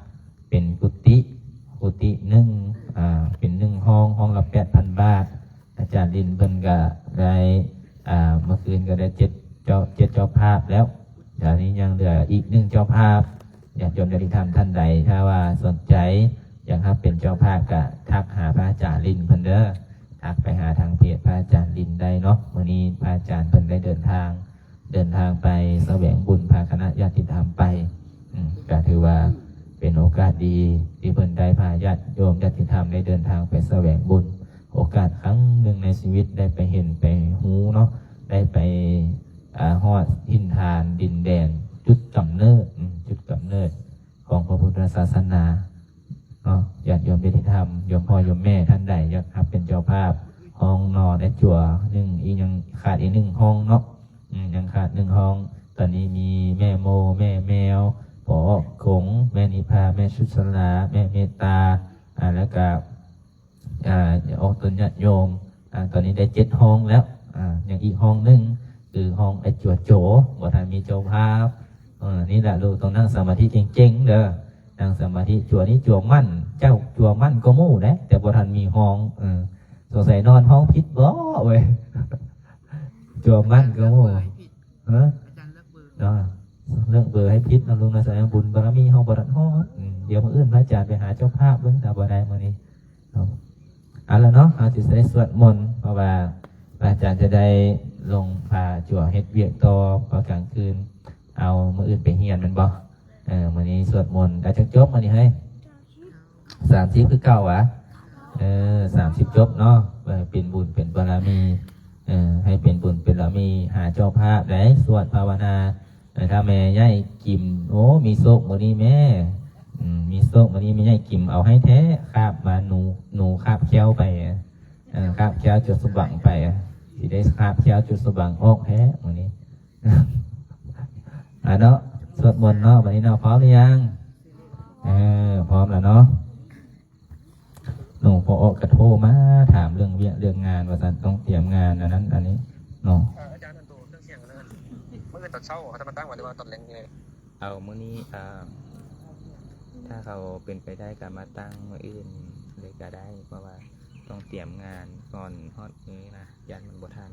ເປັນກຸຕິ ກຸຕິໜຶ່ງ ອ່າ ເປັນໜຶ່ງຫ້ອງ ຫ້ອງລະແປດພັນບາດ. ອາຈານລິນເພິ່ນກະໄດ້ ອ່າ ເມື່ອຄືນກະໄດ້ເຈັດເຈົ້າ ເຈັດເຈົ້າພາບແລ້ວ ດຽວນີ້ຍັງເຫຼືອອີກໜຶ່ງເຈົ້າພາບ. ຍາດໂຍມຍາດຕິທຳທ່ານໃດ ຖ້າວ່າສົນໃຈຢາກຮັບເປັນເຈົ້າພາບ ກະທັກຫາພະອາຈານລິນເພິ່ນເດີ ທັກໄປຫາທາງເພຈພະອາຈານລິນໄດ້ເນາະ. ມື້ນີ້ພະອາຈານເພິ່ນໄດ້ເດີນທາງ ເດີນທາງໄປສະແຫວງບຸນ ພາຄະນະຍາດຕິທຳໄປ ອືມ ກະຖືວ່າເປັນໂອກາດດີ ທີ່ເພິ່ນໄດ້ພາຍາດໂຍມຍາດຕິທຳໄດ້ເດີນທາງໄປສະແຫວງບຸນ. ໂອກາດຄັ້ງໜຶ່ງໃນຊີວິດ ໄດ້ໄປເຫັນໄປຮູ້ເນາະ ໄດ້ໄປ ອາ ຮອດຖິ່ນຖານດິນແດນ ຈຸດກຳເນີດ ອືມ ຈຸດກຳເນີດຂອງພະພຸດທະສາສະໜາເນາະ. ຍາດໂຍມຍາດຕິທຳ ໂຍມພໍ່ໂຍມແມ່ທ່ານໃດຢາກຮັບເປັນເຈົ້າພາບ ຫ້ອງນອນແອດຈົວໜຶ່ງ ອີກຍັງຂາດອີກໜຶ່ງຫ້ອງເນາະ ອືມ ຍັງຂາດໜຶ່ງຫ້ອງ. ຕອນນີ້ມີແມ່ໂມ ແມ່ແມວ ພໍ່ອອກກົງ ແມ່ນິພາ ແມ່ສຸດສະຫຼາ ແມ່ເມດຕາ ອາ ແລ້ວກະ ອາ ອອກຕົນຍາດໂຍມ ອາ ຕອນນີ້ໄດ້ເຈັດຫ້ອງແລ້ວ ອາ ຍັງອີກຫ້ອງໜຶ່ງ ຄືຫ້ອງໄອ້ຈົວໂຈ ບໍ່ທັນມີເຈົ້າພາບ. ເອີ ນີ້ແຫຼະ ລູກຕ້ອງນັ່ງສະມາທິເກັ່ງໆເດີ ນັ່ງສະມາທິ. ຈົວນີ້ຈົວໝັ້ນ ເຈົ້າຈົວໝັ້ນກວ່າໝູ່ເດ້ ແຕ່ບໍ່ທັນມີຫ້ອງ. ເອີ ສົງໄສນອນຫ້ອງຜິດບໍ່ເວີຍ? ຈົວໝັ້ນກວ່າໝູ່. ຮະ? ເນາະ ເລືອກເບີໃຫ້ຜິດເນາະ ລຸງເນາະ. ສະແດງວ່າບຸນບາລະມີເຮົາບໍ່ທັນຮອດ. ອືມ ດຽວມື້ອື່ນພະອາຈານໄປຫາເຈົ້າພາບເບິ່ງ ຖ້າບໍ່ໄດ້ມື້ນີ້ເນາະ. ເອົາລະເນາະ ເຮົາຊິໄດ້ສວດມົນ ເພາະວ່າພະອາຈານຈະໄດ້ລົງພາຈົວເຮັດວຽກຕໍ່ ເພາະກາງຄືນ ເອົາ ມື້ອື່ນໄປຮຽນແມ່ນບໍ່? ເອີ ມື້ນີ້ສວດມົນ ອາ ຈັກຈົບມື້ນີ້ເຮີ້ຍ? ສາມສິບຄືເກົ່າຫວາ? ເອີ ສາມສິບຈົບເນາະ. ເອີ ເປັນບຸນເປັນບາລະມີ ເອີ ໃຫ້ເປັນບຸນເປັນບາລະມີ ຫາເຈົ້າພາບໄດ້ສວດພາວະນາ. ເອີ ຖ້າແມ່ໃຫຍ່ກິມ ໂອ້ ມີໂຊກມື້ນີ້ແມ່ ອືມ ມີໂຊກມື້ນີ້ແມ່ໃຫຍ່ກິມເອົາໃຫ້ແທ້ ຄາບມາ ໜູ ໜູຄາບແຂ້ວໄປ ເອີ ຄາບແຂ້ວຈົນສະບັງໄປ ຊິໄດ້ຄາບແຂ້ວຈົນສະບັງອອກແທ້ມື້ນີ້. ອາເນາະ ສວດມົນເນາະ ບັດນີ້ເນາະ ພ້ອມຫຼືຍັງ? ເອີ ພ້ອມແລ້ວເນາະ. ໂນ ພໍ່ອອກກະໂທມາຖາມເລື່ອງວຽກເລື່ອງງານວ່າຊັ້ນ ຕ້ອງຕຽມງານອັນນັ້ນອັນນີ້ເນາະ. ເອີ ອາຈານ ອັນໂຕເຄື່ອງສຽງອັນນັ້ນ ມື້ອື່ນຕອນເຊົ້າເຂົາຈະມາຕັ້ງໄວ້ ຫຼືວ່າຕອນແລງນີ້? ເອົາ ມື້ນີ້ ອ່າ ຖ້າເຂົາເປັນໄປໄດ້ກະມາຕັ້ງມື້ອື່ນເລີຍກະໄດ້ ເພາະວ່າຕ້ອງຕຽມງານກ່ອນຮອດມື້ນະ. ຢ້ານມັນບໍ່ທັນ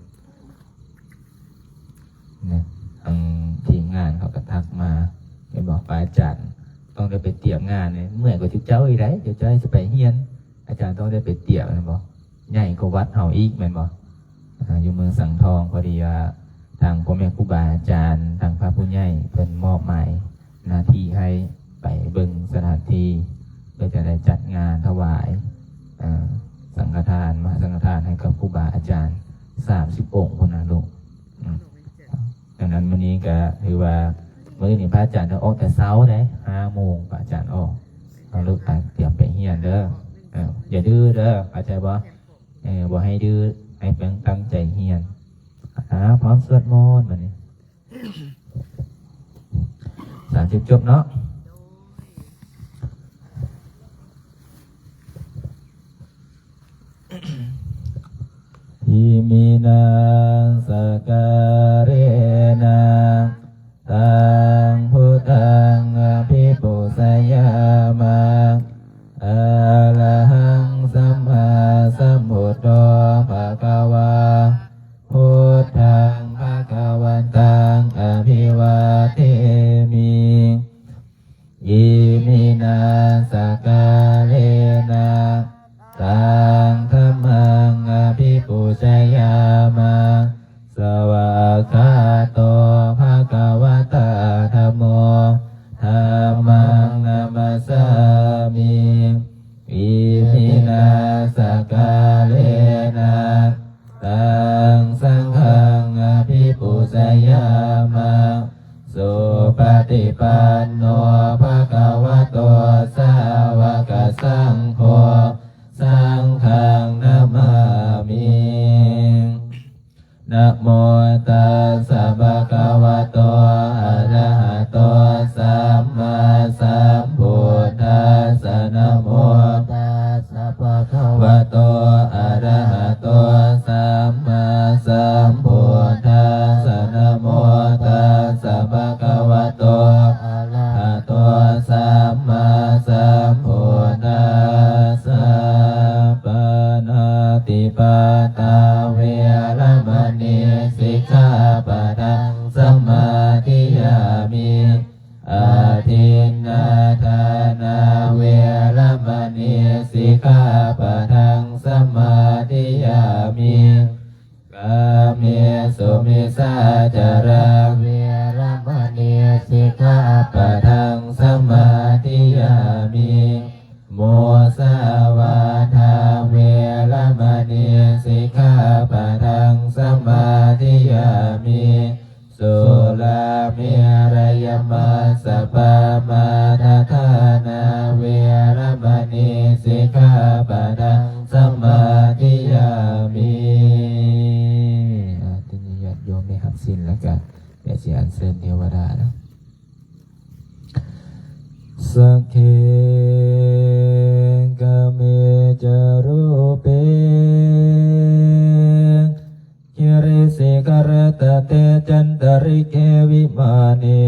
ນະ. ທາງທີມງານເຂົາກໍທັກມາ ເຫັນບໍ່ ພະອາຈານຕ້ອງໄດ້ໄປຕຽມງານເດ້ ເມື່ອຍກວ່າຈຸເຈົ້າອີກໃດ໋ ຈຸເຈົ້າຊິໄປຮຽນ ອາຈານຕ້ອງໄດ້ໄປຕຽມແມ່ນບໍ່? ໃຫຍ່ກວ່າວັດເຮົາອີກແມ່ນບໍ່? ອາ ຢູ່ເມືອງສັງທອງ ພໍດີວ່າທາງພໍ່ແມ່ຄູບາອາຈານ ທາງພະຜູ້ໃຫຍ່ເພິ່ນມອບໝາຍ ໜ້າທີ່ໃຫ້ໄປເບິ່ງສະຖານທີ່ ເພື່ອຈະໄດ້ຈັດງານຖວາຍ ເອີ ສັງຄະທານ ມະຫາສັງຄະທານໃຫ້ກັບຄູບາອາຈານ ສາມສິບອົງພຸ້ນນະລູກ. ອືມ ດັ່ງນັ້ນ ມື້ນີ້ກະຖືວ່າ ມື້ນີ້ພະອາຈານຈະອອກແຕ່ເຊົ້າເດ້ ຫ້າໂມງພະອາຈານອອກ. ເອົາລູກຕາງຕຽມໄປຮຽນເດີ. ເອີ ຢ່າດື້ເດີ ເຂົ້າໃຈບໍ່? ເອີ ບໍ່ໃຫ້ດື້ ໃຫ້ເພິ່ນຕັ້ງໃຈຮຽນ. ອາ ພ້ອມສວດມົນບັດນີ້. ສາມສິບ ຈົບເນາະ. Iminā sakkārena taṃ buddhaṃ abhipūjayāma. Arahaṃ sammāsambuddho bhagavā, buddhaṃ bhagavantaṃ abhivādemi. Iminā sakkārena taṃ dhammaṃ abhipūjayāma. Svākkhāto bhagavatā dhammo, dhammaṃ namassāmi. Iminā sakkārena taṃ saṅghaṃ abhipūjayāma. Supaṭipanno bhagavato sāvakasaṅgho, saṅghaṃ namāmi. Namo tassa bhagavato arahato sammāsambuddhassa. Namo tassa bhagavato arahato sammāsambuddhassa. Namo tassa bhagavato arahato sammāsambuddhassa. Pāṇātipātā veramaṇī sikkhāpadaṃ samādiyāmi. Adinnādānā veramaṇī sikkhāpadaṃ samādiyāmi. Kāmesu micchācārā veramaṇī sikkhāpadaṃ samādiyāmi. Musāvādā veramaṇī sikkhāpadaṃ samādiyāmi. Surāmerayamajjapamādaṭṭhānā veramaṇī sikkhāpadaṃ samādiyāmi. ອ່າ ທີນີ້ຍາດໂຍມໄດ້ຮັບສິນແລ້ວກະ ແມ່ຊິອັນເຊີນເທວະດາເນາະ. Sagge kāme ca rūpe girisikharataṭe cantalikkhe vimāne,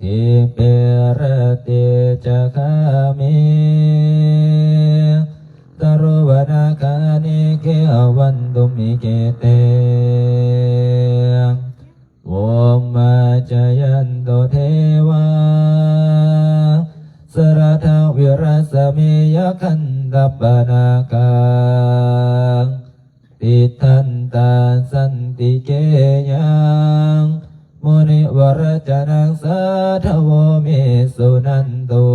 dīpe raṭṭhe ca gāme taruvanagahane gehavatthumhi khette, bhummā cāyantu devā jalathalavisame yakkhagandhabbanāgā, tiṭṭhantā santike yaṃ munivaravacanaṃ sādhavo me suṇantu.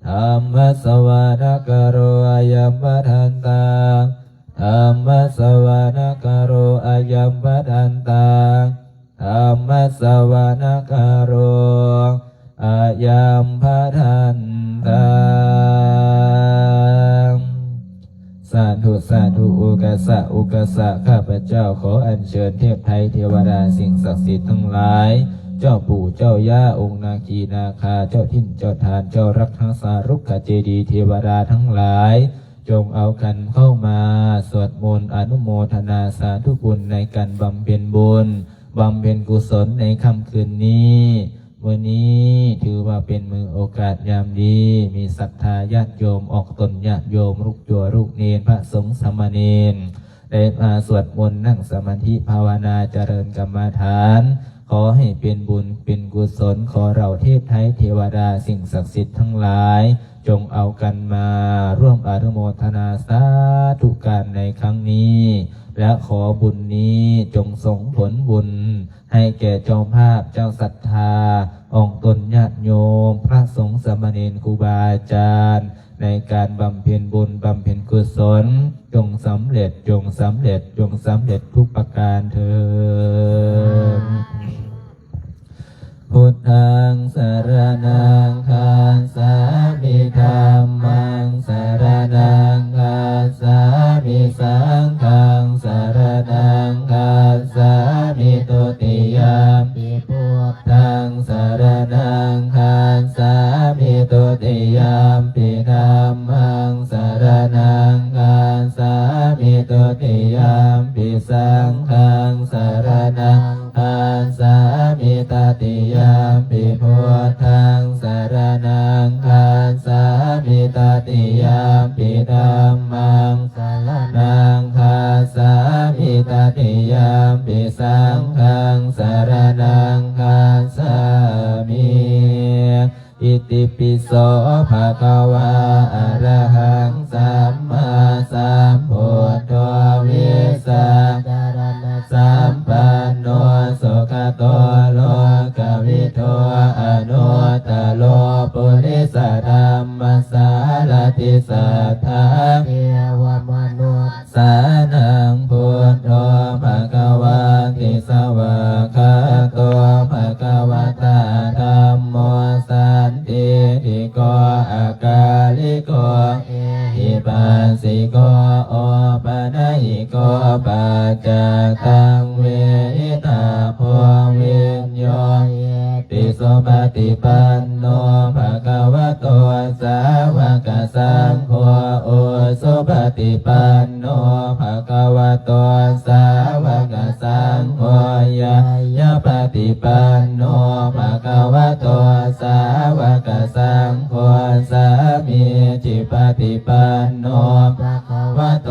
Dhammassavanakālo ayam bhadantā. Dhammassavanakālo ayam bhadantā. Dhammassavanakālo ayam bhadantā. ສາທຸ ສາທຸ ໂອກາສະ ໂອກາສະ ຂ້າພະເຈົ້າຂໍອັນເຊີນເທບໄທເທວະດາ ສິ່ງສັກສິດທັງຫຼາຍ, ເຈົ້າປູ່ເຈົ້າຍ່າ ອົງນາຄີນາຄາ ເຈົ້າຖິ່ນເຈົ້າຖານ ເຈົ້າລັກຮັກສາ ລຸກຂະເຈດີ ເທວະດາທັງຫຼາຍ ຈົ່ງເອົາກັນເຂົ້າມາສວດມົນອະນຸໂມທະນາສາທຸບຸນໃນການບຳເພັນບຸນ ບຳເພັນກຸສົນໃນຄ່ຳຄືນນີ້. ມື້ນີ້ຖືວ່າເປັນມື້ໂອກາດຍາມດີ, ມີສັດທາຍາດໂຍມ ອອກຕົນຍາດໂຍມ ລູກຈົວລູກເນນ ພະສົງສາມະເນນ ໄດ້ມາສວດມົນ ນັ່ງສະມາທິພາວະນາ ຈະເລີນກຳມະຖານ. ຂໍໃຫ້ເປັນບຸນເປັນກຸສົນ, ຂໍເຫຼົ່າເທບໄທເທວະດາ ສິ່ງສັກສິດທັງຫຼາຍ ຈົ່ງເອົາກັນມາຮ່ວມອະນຸໂມທະນາສາທຸການໃນຄັ້ງນີ້ ແລະ ຂໍບຸນນີ້ຈົ່ງສົ່ງຜົນບຸນ ໃຫ້ແກ່ເຈົ້າພາບ ເຈົ້າສັດທາ ອອກຕົນຍາດໂຍມ ພະສົງສາມະເນນ ຄູບາອາຈານ ໃນການບຳເພັນບຸນ ບຳເພັນກຸສົນ ຈົ່ງສຳເລັດ ຈົ່ງສຳເລັດ ຈົ່ງສຳເລັດທຸກປະການເທີ້ນ. ພຸດທັງສະຣະນັງຄັດສາມິ ທຳມັງສະຣະນັງຄັດສາມິ ສັງຄັງສະຣະນັງຄັດສາມິ ທຸຕິຍຳປິ ພຸດທັງສະຣະນັງຄັດສາມິ ທຸຕິຍຳປິ ທຳມັງສະຣະນັງຄັດສາມິ ທຸຕິຍຳປິ ສັງຄັງສະຣະນັງ ຄັດສາມິ ຕະຕິຍຳປິ ພຸດທັງສະຣະນັງຄັດສາມິ ຕະຕິຍຳປິ ທຳມັງສະຣະນັງຄັດສາມິ ຕະຕິຍຳປິ ສັງຄັງສະຣະນັງຄັດສາມິ. ອິຕິປິໂສ ພະຄະວາ ອະລະຫັງ ສຳມາສຳພຸດໂທ ວິຊາຈາລະນະສຳປັນໂນ ສຸກະໂຕ ໂລກະວິທູ ອະນຸດຕະໂລ ປຸລິສະທຳມະສາລະຖິ ສັດທາ ເທວະມະນຸດ ສານັງ ພຸດໂທ ພະຄະວາຕິ ສະຫວາກຂາໂຕ ພະຄະວະຕາ ທຳໂມ ສັນທິຕິໂກ ອະກາລິໂກ ເອຫິປັດສິໂກ ໂອປະນະຍິໂກ ປັດຈັກຕັງ ເວຫິທະໂພ ວິນໂຍ ຍະ ຕິ ສຸປະຕິປັນໂນ ພະຄະວະໂຕ ສາວະກະສັງໂຄ ອຸສຸປະຕິປັນໂນ ພະຄະວະໂຕ ສາວະກະສັງໂຄ ຍາຍະປະຕິປັນໂນ ພະຄະວະໂຕ ສາວະກະສັງໂຄ ສາມີຈິປະຕິປັນໂນ ພະຄະວະໂຕ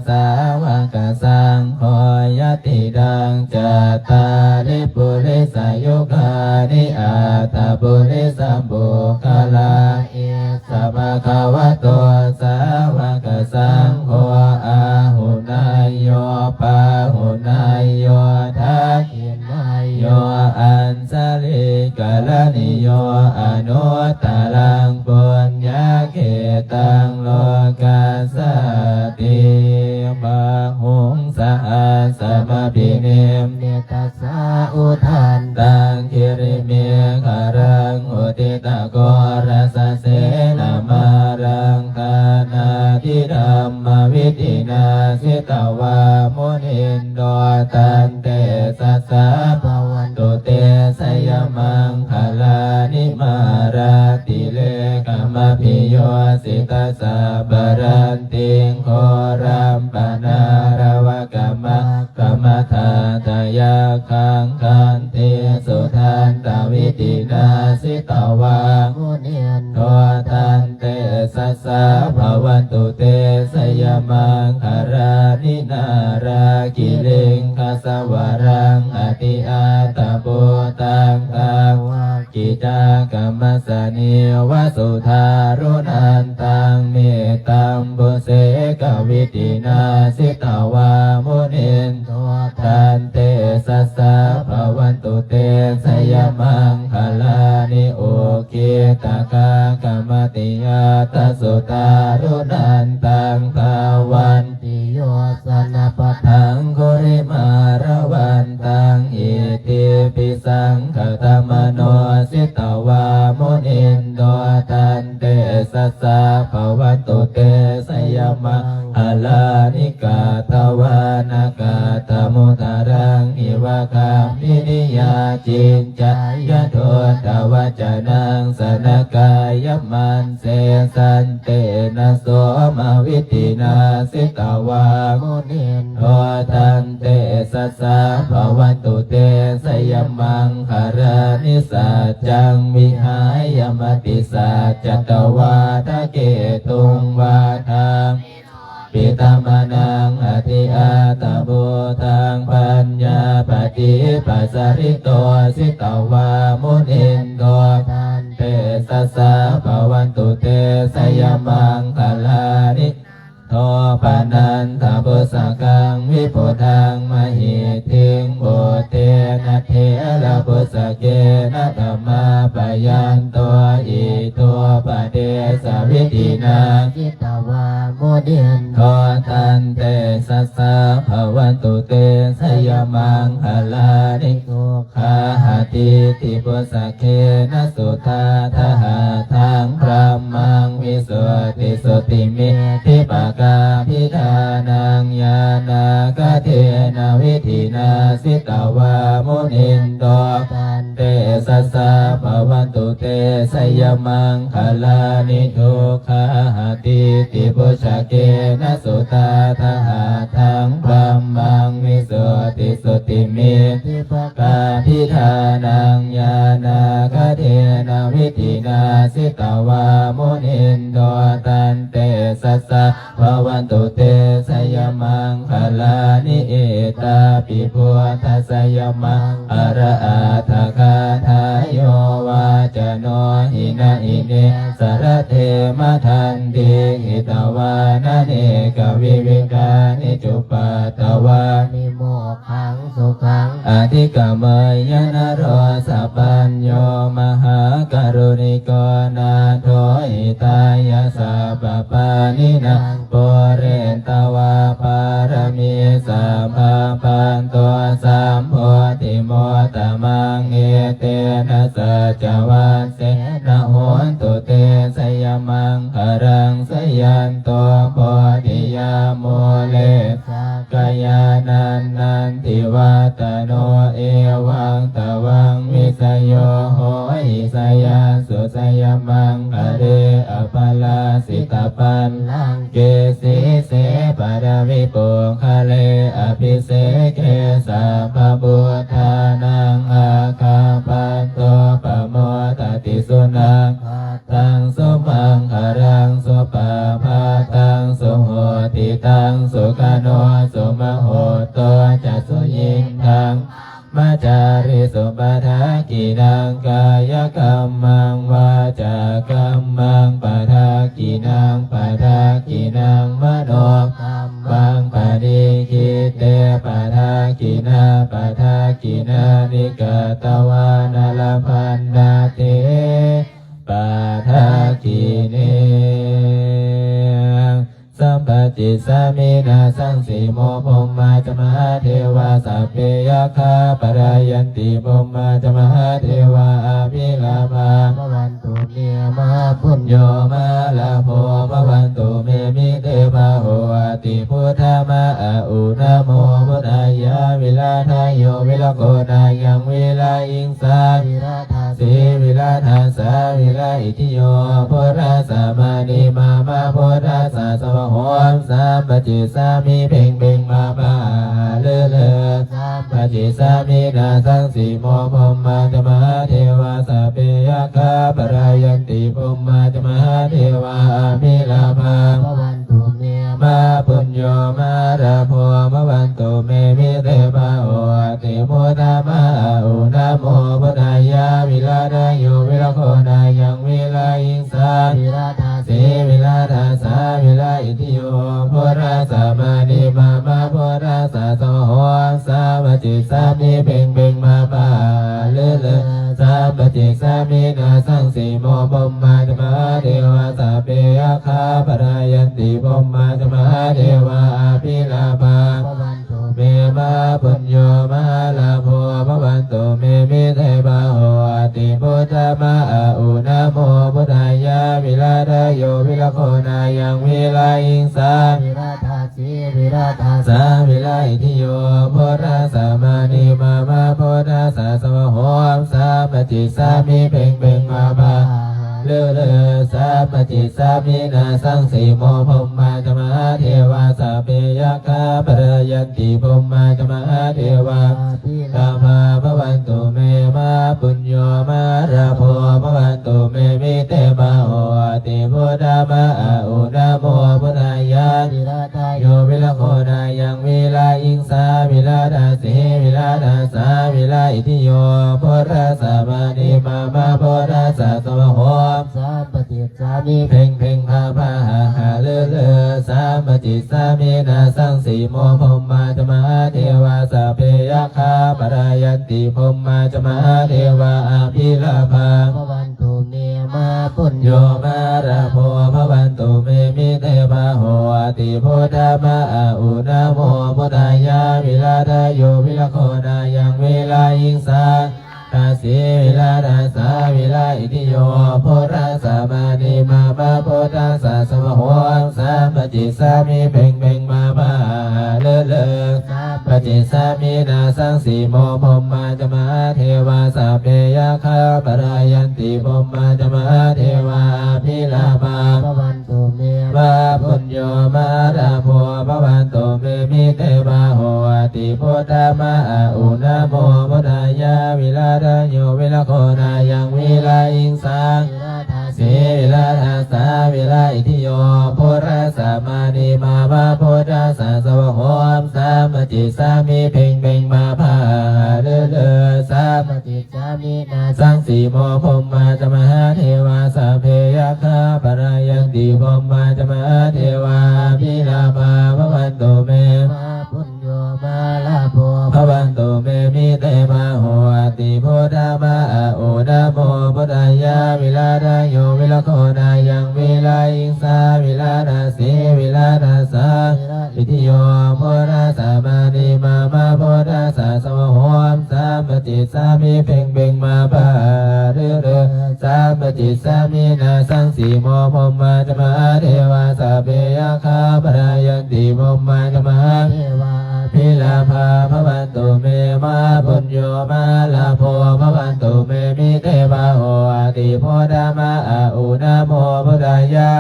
ສາວະກະສັງໂຄ ຍະຕິດຳ ຈັດຕາລິ ປຸລິສະຍຸກການິ ອັດຖະປຸລິສະບຸກຄະລາ ເອສະ ພະຄະວະໂຕ ສາວະກະສັງໂຄ ອາຫຸເນຍໂຍ ປາຫຸເນຍໂຍ ທັກຂິເນຍໂຍ ອັນຊະລີກະລະນິໂຍ ອະນຸດຕະລັງ ປຸນຍະເຂຕັງ ໂລກັດສາຕິ ບາຫຸງ ສະຫັດສະມະພິນິມມິຕະສາ ອຸທັນຕັງ ກິຣິເມຂະລັງ ອຸທິຕະໂກລະສະເສນະມາລັງ ທານາທິທຳມະວິທິນາ ສິຕະວາມຸນິນໂດ ຕັນເຕຊະສາ ພະວັນຕຸເຕ ຊະຍະມັງຄະລານິ ມາລາຕິເລກະມະພິໂຍສິຕະສັບບະລັນຕິງ ໂຄລັມປະນາລະວະກະມັກ ກະມະທາດຕະຍັກຂັງ ຂັນຕິສຸທັນຕະວິທິນາ ສິຕະວາມຸນິນໂດ ຕັນເຕຊະສາ ພະວັນຕຸເຕ ຊະຍະມັງຄະລານິ ນາລະກິລິງຄະສະວະລັງ ອະຕິອັດຖະພູຕັງ ທາວະ ກິຈັກກະມັດສະນີວະ ສຸທາລຸນັນຕັງ ເມຕຕຳບຸເສກະວິທິນາ ສິຕະວາມຸນິນໂດ ຕັນເຕຊະສາ ພະວັນຕຸເຕ ຊະຍະມັງຄະລານິ ອຸກິດຕະຄາກະມະຕິຍາຕະສຸທາລຸນັນຕັງ ທາວັນ ຕິໂຍຊະນະປະທັງຄຸລິມາລະວັນຕັງ ອິດທິພິສັງຄະຕະມະໂນ ສິຕະວາມຸນິນໂດ ຕັນເຕຊະສາ ພະວັນຕຸເຕ ຊະຍະມັງຄະລານິ ກາທະວານະກາທະມຸດຕະລັງ ອິວະຄາມິນິຍາ ຈິນຈາຍະດຸດຕະວັດຈະນັງ ສະນະກາຍະມັນ ເສສັນເຕນະໂສມະວິທິນາ ສິຕະວາມຸນິນໂດ ຕັນເຕຊະສາ ພະວັນຕຸເຕ ຊະຍະມັງຄະລານິ ສັດຈັງວິຫາຍະ ມະຕິສັດຈັດຕະວາທະເກຕຸງ ວາທາ ປິຕະມະນັງ ອະທິອັດຖະພູຕັງ ປັນຍາປະຕິປັດສະລິໂຕ ສິຕະວາມຸນິນໂດ ຕັນເຕຊະສາ ພະວັນຕຸເຕ ຊະຍະມັງຄະລານິ ໂທປະນັນທະບຸດສະກັງ ວິພຸດທັງມະຫິດຖິງ ບຸດເທນະເຖລະບຸດສະເກນະ ທຳມາປະຍັນໂຕ ອິ โส ปะเดสะวิธินา จิตวามุนินโท ตันเตสัสสะ ภะวันตุเต ชะยะมังคะลานิ สุขะหะติ ติปุสสะเกนะ สุทัฏฐะหะตัง บะรมมัง วิสุทธิสุทธิมิทธิปะกาภิฐานัง ญาณาคะเทนะ วิธินา จิตวามุนินโท ตันเตสัสสะ ภะวันตุเต ชะยะมังคะลานิ สุขะหะติ ติปุสสะเกนะ สุทัฏฐะหะตัง บะรมมัง วิสุทธิสุทธิมิทธิปะกาภิฐานัง ญาณาคะเทนะ วิธินา จิตวามุนินโท ตันเตสัสสะ ภะวันตุเต ชะยะมังคะลานิ เอตาปิ พุทธัสสะ ชะยะมังคะละ อัฏฐะกาถา โยวาจะโน หินะ หิเน สะระเท มะทันติ หิตวานะ เนกะวิวิคานิ จุปปาทะวานิ โมกขัง สุขัง อธิกะเมยยะ นะโร สะปัญโญ มะหาการุณิโก นาโถ หิตายะ สัพพะปาณินัง ปูเรตวา ปารมี สัพพะ ปัตโต สัมโพธิมุตตะมัง เอเตนะ สัจจวัสเสนะ โหนตุเต ชะยะมังคะลัง ชะยันโต โพธิยา มูเล สักกะยานัน นันทิวัตตะโน เอวังตะวัง วิสโย โหหิ ชะยัสสุ ชะยะมังคะเล อะปะลาสิตะปัลลัง เก สีเส ปะทะวิปุคคะเล อะภิเสเก สัพพะบุตธานัง อาคัปปัตโต ปะโมทะติ สุนักขัตตัง สุมังคะลัง สุปะภาตัง สุหุตติตัง สุขะโน สุมะหุตโต จะ สุยิงธัง มะจาริสุ ปะทักขิณัง กายะกัมมัง วาจากัมมัง ปะทักขิณัง ปะทักขิณัง มะโนกัมมัง ปะฏิกขิเต ปะทักขิณา ปะทักขิณานิ กัตตวานะ ละพันธัตถิ ปะทักขิเณ สัมปะติสสามิ นาสังสีโม พรหมาจะ มหาเทวา สัพเพ ยักขา ปะทายันติ พรหมาจะ มหาเทวา อะภิลาภา ภะวันตุเม มหาปุญโญ มหาลาโภ ภะวันตุเม มิเต บาโห อะติ พุทธะ มะ อะ อุ นะโม พุทธายา วิราทายุ วิรโค นายัง วิราหิง สา วิราทาสี วิราทาสา วิราอิทธิโย พุทธัสสะ มะ นิ มะ มะ พุทธัสสะ สวะโห สัมปะติสสามิ เพ็งเพ็ง พา พา หา หา ฤ ฤ สัมปะติสสามิ นาสังสีโม พรหมาจะ มหาเทวา สัพเพ ยักขา ปะทายันติ พรหมาจะ มหาเทวา อะภิลาภา ภะวัน ตุเม มหาปุญโญ มหาลาโภ ภะวันตุเม มิเต บาโห อะติ พุทธะ มะ อะ อุ นะโม พุทธายา วิราทายุ วิรโค นายัง วิราหิงสา วิราทาสี วิราทาสา วิราอิทธิโย พุทธัสสะ มะ นิ มะ มะ พุทธัสสะ สวะโห สัมปะติสสามิ เพ็งเพ็ง พา พา หา ฤ ฤ สัมปะติสสามิ นาสังสีโม พรหมาจะ มหาเทวา สัพเพ ยักขา ปะทายันติ พรหมาจะ มหาเทวา อะภิลาภา ภะวันตุเม มหาปุญโญ มหาลาโภ ภะวันตุเม มิเต บาโห อะติ พุทธะ มะ อะ อุ นะโม พุทธายา วิราทายุ วิรโค นายัง วิราหิงสา วิราทาสี วิราทาสา วิราอิทธิโย พุทธัสสะ มะ นิ มะ มะ พุทธัสสะ สวะโห สัมปะติสสามิ เพ็งเพ็ง พา พา หา ฤ ฤ สัมปะติสสามิ นาสังสีโม พรหมาจะ มหาเทวา สัพเพ ยักขา ปะทายันติ พรหมาจะ มหาเทวา อะภิลาภา ภะวันตุเม มหาปุญโญ มหาลาโภ ภะวันตุเม มิเต บาโห อะติ พุทธะ มะ อะ อุ นะโม พุทธายา วิราทายุ วิรโค นายัง วิราหิงสา วิราทาสี วิราทาสา วิราอิทธิโย พุทธัสสะ มะ นิ มะ มะ พุทธัสสะ สวะโห สัมปะติสสามิ เพ็งเพ็ง พา พา หา หา ฤ ฤ สัมปะติสสามิ นาสังสีโม พรหมาจะ มหาเทวา สัพเพ ยักขา ปะทายันติ พรหมาจะ มหาเทวา อะภิลาภา ภะวันตุเม มหาปุญ ທະມະອາອຸນະໂມພຸດທາຍາ ວິລາທະໂຍ ວິລະໂຄນາຍັງ ວິລະຫິງສາ ດາສີ ວິລະດາສາ ວິລະອິດທິໂຍ ພຸດທະສະມານີມາມະ ພຸດທະສະສະວະໂຫ ສາມະຈິດສາມິ ເພັງເພັງມາພາ ເລີເລີ ສາມະຈິດສາມິ ນາສັງສີໂມ ພົມມາຈະມະຫາເທວາ ສັບເພຍັກຂາ ພະລາຍັນຕິ ພົມມາຈະມະຫາເທວາ ອະພິລາພາ ພະວັນ ຕຸເມ ມະຫາປຸນໂຍ ມະຫາລາໂພ ພະວັນຕຸເມ ມິເຕພາໂຫ ອະຕິ ພຸດທະມະອາອຸນະໂມ ພຸດທາຍາ ວິລາທະໂຍ ວິລະໂຄນາຍັງ ວິລະຫິງສາ ວິລະດາສີ ວິລະດາສາ ວິລະອິດທິໂຍ ພຸດທະສະມານີມາມະ ພຸດທະສະສະວະໂຫ ສາມະຈິດສາມິ ເພັງເພັງມາພາ ເລີເລີ ສາມະຈິດ ສາມິ ນາສັງສີໂມ ພົມມາຈະມະຫາເທວາ ສັບເພຍັກຂາ ພະລາຍັນຕິ ພົມມາຈະມະຫາເທວາ ອະພິລາພາ ພະວັນຕຸເມ ມະຫາປຸນໂຍ ມະຫາລາໂພ ພະວັນຕຸເມ ມິເຕພາໂຫ ອະຕິ ພຸດທະມະອາອຸນະໂມ ພຸດທາຍາ ວິລາທະໂຍ ວິລະໂຄນາຍັງ ວິລະຫິງສາ ວິລະດາສີ ວິລະດາສາ ວິລະ ອິດທິໂຍ ພຸດທະສະມານີມາມະ ພຸດທະສະສະວະໂຫ ສາມະຈິດສາມິ ເພັງເພັງມາພາ ເລີເລີ ສາມະຈິດສາມິ ນາສັງສີໂມ ພົມມາຈະມະຫາເທວາ ສັບເພຍັກຂາ ພະລາຍັນຕິ ພົມມາຈະມະຫາເທວາ ອະພິລາພາ ພະວັນຕຸເມ ມະຫາປຸນໂຍ ມະຫາລາໂພ ພະວັນຕຸເມ ມິເຕພາໂຫ ອະຕິ ພຸດທະມະອາອຸນະໂມ ພຸດທາຍາ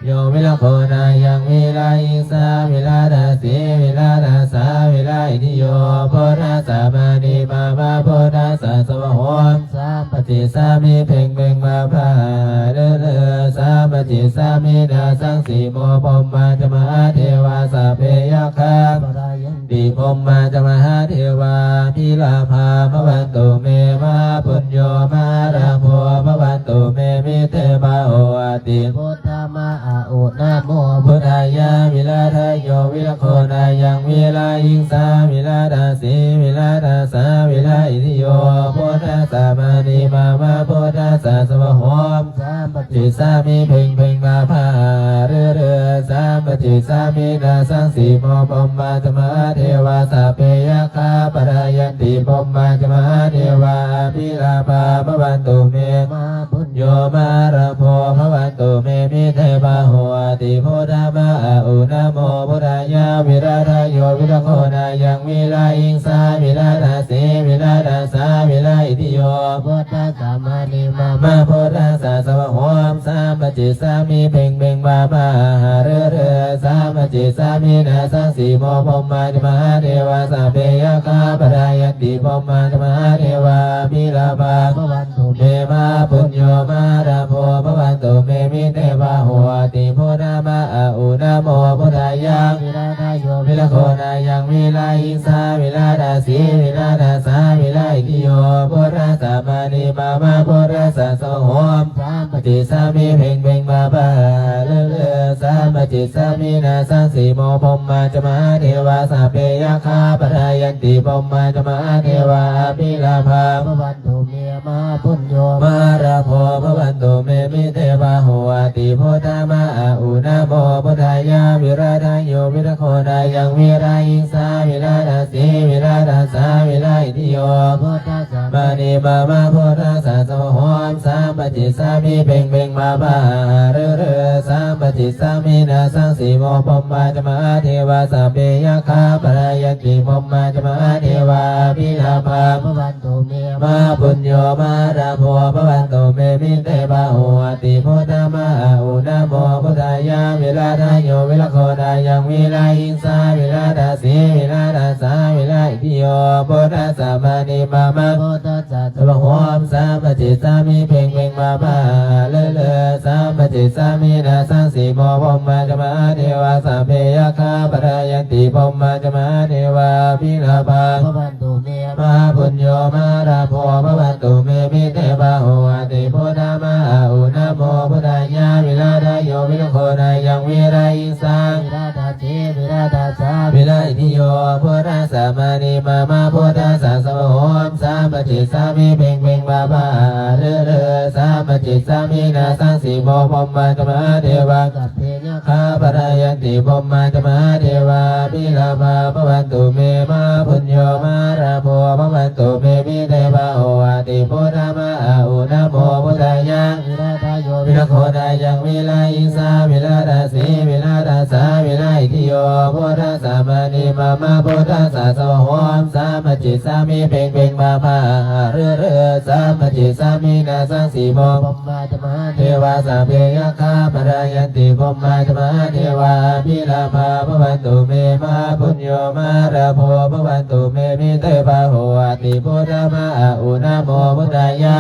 ໂຍ ວິລະໂຄນາຍັງ ວິລະຫິງສາ ວິລະດາສີ ວິລະດາສາ ວິລະອິດທິໂຍ ພຸດທະສະມານີມາມະ ພຸດທະສະສະວະໂຫ ສາມະຈິດສາມິ ເພັງເພັງມາພາ ເລີເລີ ສາມະຈິດສາມິ ນາສັງສີໂມ ພົມມາຈະມະຫາເທວາ ສັບເພຍັກຂາ ພະລາຍັນ ຕິ ພົມມາຈະມະຫາເທວາ ອະພິລາພາ ພະວັນຕຸເມ ມະຫາປຸນໂຍ ມະຫາລາໂພ ພະວັນຕຸເມ ມິເຕພາໂຫ ອະຕິ ພຸດທະມະອາອຸນະໂມ ພຸດທາຍາ ວິລາທະໂຍ ວິລະໂຄນາຍັງ ວິລະຫິງສາ ວິລະດາສີ ວິລະດາສາ ວິລະອິດທິໂຍ ພຸດທະສະມານີມາມະ ພຸດທະສະສະວະໂຫ ສາມະຈິດສາມິ ເພັງເພັງມາພາ ເລີເລີ ສາມະຈິດສາມິ ນາສັງສີໂມ ພົມມາຈະມະຫາເທວາ ສັບເພຍັກຂາ ພະລາຍັນຕິ ພົມມາຈະມະຫາເທວາ ອະພິລາພາ ພະວັນຕຸເມ ມະຫາປຸນໂຍ ມະຫາລາໂພ ພະວັນຕຸເມ ມິເຕພາໂຫ ອະຕິ ພຸດທະມະອາອຸນະໂມ ພຸດທາຍາ ວິລາທະໂຍ ວິລະໂຄນາຍັງ ວິລະຫິງສາ ວິລະດາສີ ວິລະດາສາ ວິລະອິດທິໂຍ ພຸດທະສະມານີມາມະ ພຸດທະສະສະວະໂຫ ສາມະຈິດສາມິ ເພັງເພັງມາພາ ເລີເລີ ສາມະຈິດສາມິ ນາສັງສີໂມ ພົມມາຈະມະຫາເທວາ ສັບເພຍັກຂາ ພະລາຍັນຕິ ພົມມາຈະມະຫາເທວາ ອະພິລາພາ ພະວັນ ຕຸເມ ມະຫາປຸນໂຍ ມະຫາລາໂພ ພະວັນຕຸເມ ມິເຕພາໂຫ ອະຕິ ພຸດທະມະອາອຸນະໂມ ພຸດທາຍາ ວິລາທະໂຍ ວິລະໂຄນາຍັງ ວິລະຫິງສາ ວິລະດາສີ ວິລະດາສາ ວິລະອິດທິໂຍ ພຸດທະສະມານີມາມະ ພຸດທະສະສະວະໂຫ ສາມະຈິດສາມິ ເພັງເພັງມາພາ ເລີເລີ ສາມະຈິດສາມິ ນາສັງສີໂມ ພົມມາຈະມະຫາເທວາ ສັບເພຍັກຂາ ພະລາຍັນຕິ ພົມມາຈະມະຫາເທວາ ອະພິລາພາ ພະວັນ ຕຸເມ ມະຫາປຸນໂຍ ມະຫາລາໂພ ພະວັນຕຸເມ ມິເຕພາໂຫ ອະຕິ ພຸດທະມະອາອຸນະໂມ ພຸດທາຍາ ວິລາທະໂຍ ວິລະໂຄນາຍັງ ວິລະຫິງສາ ວິລະດາສີ ວິລະດາສາ ວິລະອິດທິໂຍ ພຸດທະສະມານີມາມະ ພຸດທະສະສະວະໂຫ ສາມະຈິດສາມິ ເພັງເພັງມາພາ ເລີເລີ ສາມະຈິດສາມິ ນາສັງສີໂມ ພົມມາຈະມະຫາເທວາ ສັບເພຍັກຂາ ພະລາຍັນຕິ ພົມມາຈະມະຫາເທວາ ອະພິລາພາ ພະວັນ ຕຸເມ ມະຫາປຸນໂຍ ມະຫາລາໂພ ພະວັນຕຸເມ ມິເຕພາໂຫ ອະຕິ ພຸດທະມະອາອຸນະໂມ ພຸດທາຍາ ວິລາທະໂຍ ວິລະໂຄນາຍັງ ວິລະຫິງສາ ວິລະດາສີ ວິລະດາສາ ວິລະອິດທິໂຍ ພຸດທະສະມານີມາມະ ພຸດທະສະສະວະໂຫ ສາມະຈິດສາມິ ເພັງເພັງມາພາ ເລີເລີ ສາມະຈິດສາມິ ນາສັງສີໂມ ພົມມາຈະມະຫາເທວາ ສັບເພຍັກຂາ ພະລາຍັນຕິ ພົມມາຈະມະຫາເທວາ ອະພິລາພາ ພະວັນ ຕຸເມ ມະຫາປຸນໂຍ ມະຫາລາໂພ ພະວັນຕຸເມ ມິເຕພາໂຫ ອະຕິ ພຸດທະມະອາອຸນະໂມ ພຸດທາຍາ ວິລາທະໂຍ ວິລະໂຄນາຍັງ ວິລະຫິງສາ ວິລະດາສີ ວິລະດາສາ ວິລະອິດທິໂຍ ພຸດທະສະມານີມາມະ ພຸດທະສະສະວະໂຫ ສາມະຈິດສາມິ ເພັງເພັງມາພາ ເລີເລີ ສາມະຈິດສາມິ ນາສັງສີໂມ ພົມມາຈະມະຫາເທວາ ສັບເພຍັກຂາ พะรายันติ พรหมาจะมหาเทวา ภิลาภา ภะวันตุเม มหาปุญโญ มหาลาโภ ภะวันตุเม มิเต บาโห อาติ พุทธะ มหาอุณโม พุทธายะ วิราทาโย วิรโคทายัง วิราหิงสา วิราทาสี วิราทาสา วิราหิติโย พุทธัสสะ มะเน มะมะ พุทธัสสะ สวะโห สัมปะจิสสามิ เพ็งเพ็ง พาพา หาฤๅฤๅ สัมปะจิสสามิ นาสังสีโม พรหมาจะมหาเทวา สัพเพยักขา พะรายันติ พรหมาจะมหาเทวา ภิลาภา ภะวันตุเม มหาปุญโญ มหาลาโภ ภะวันตุเม มิเต บาโห อาติ พุทธะ มหาอุณโม พุทธายะ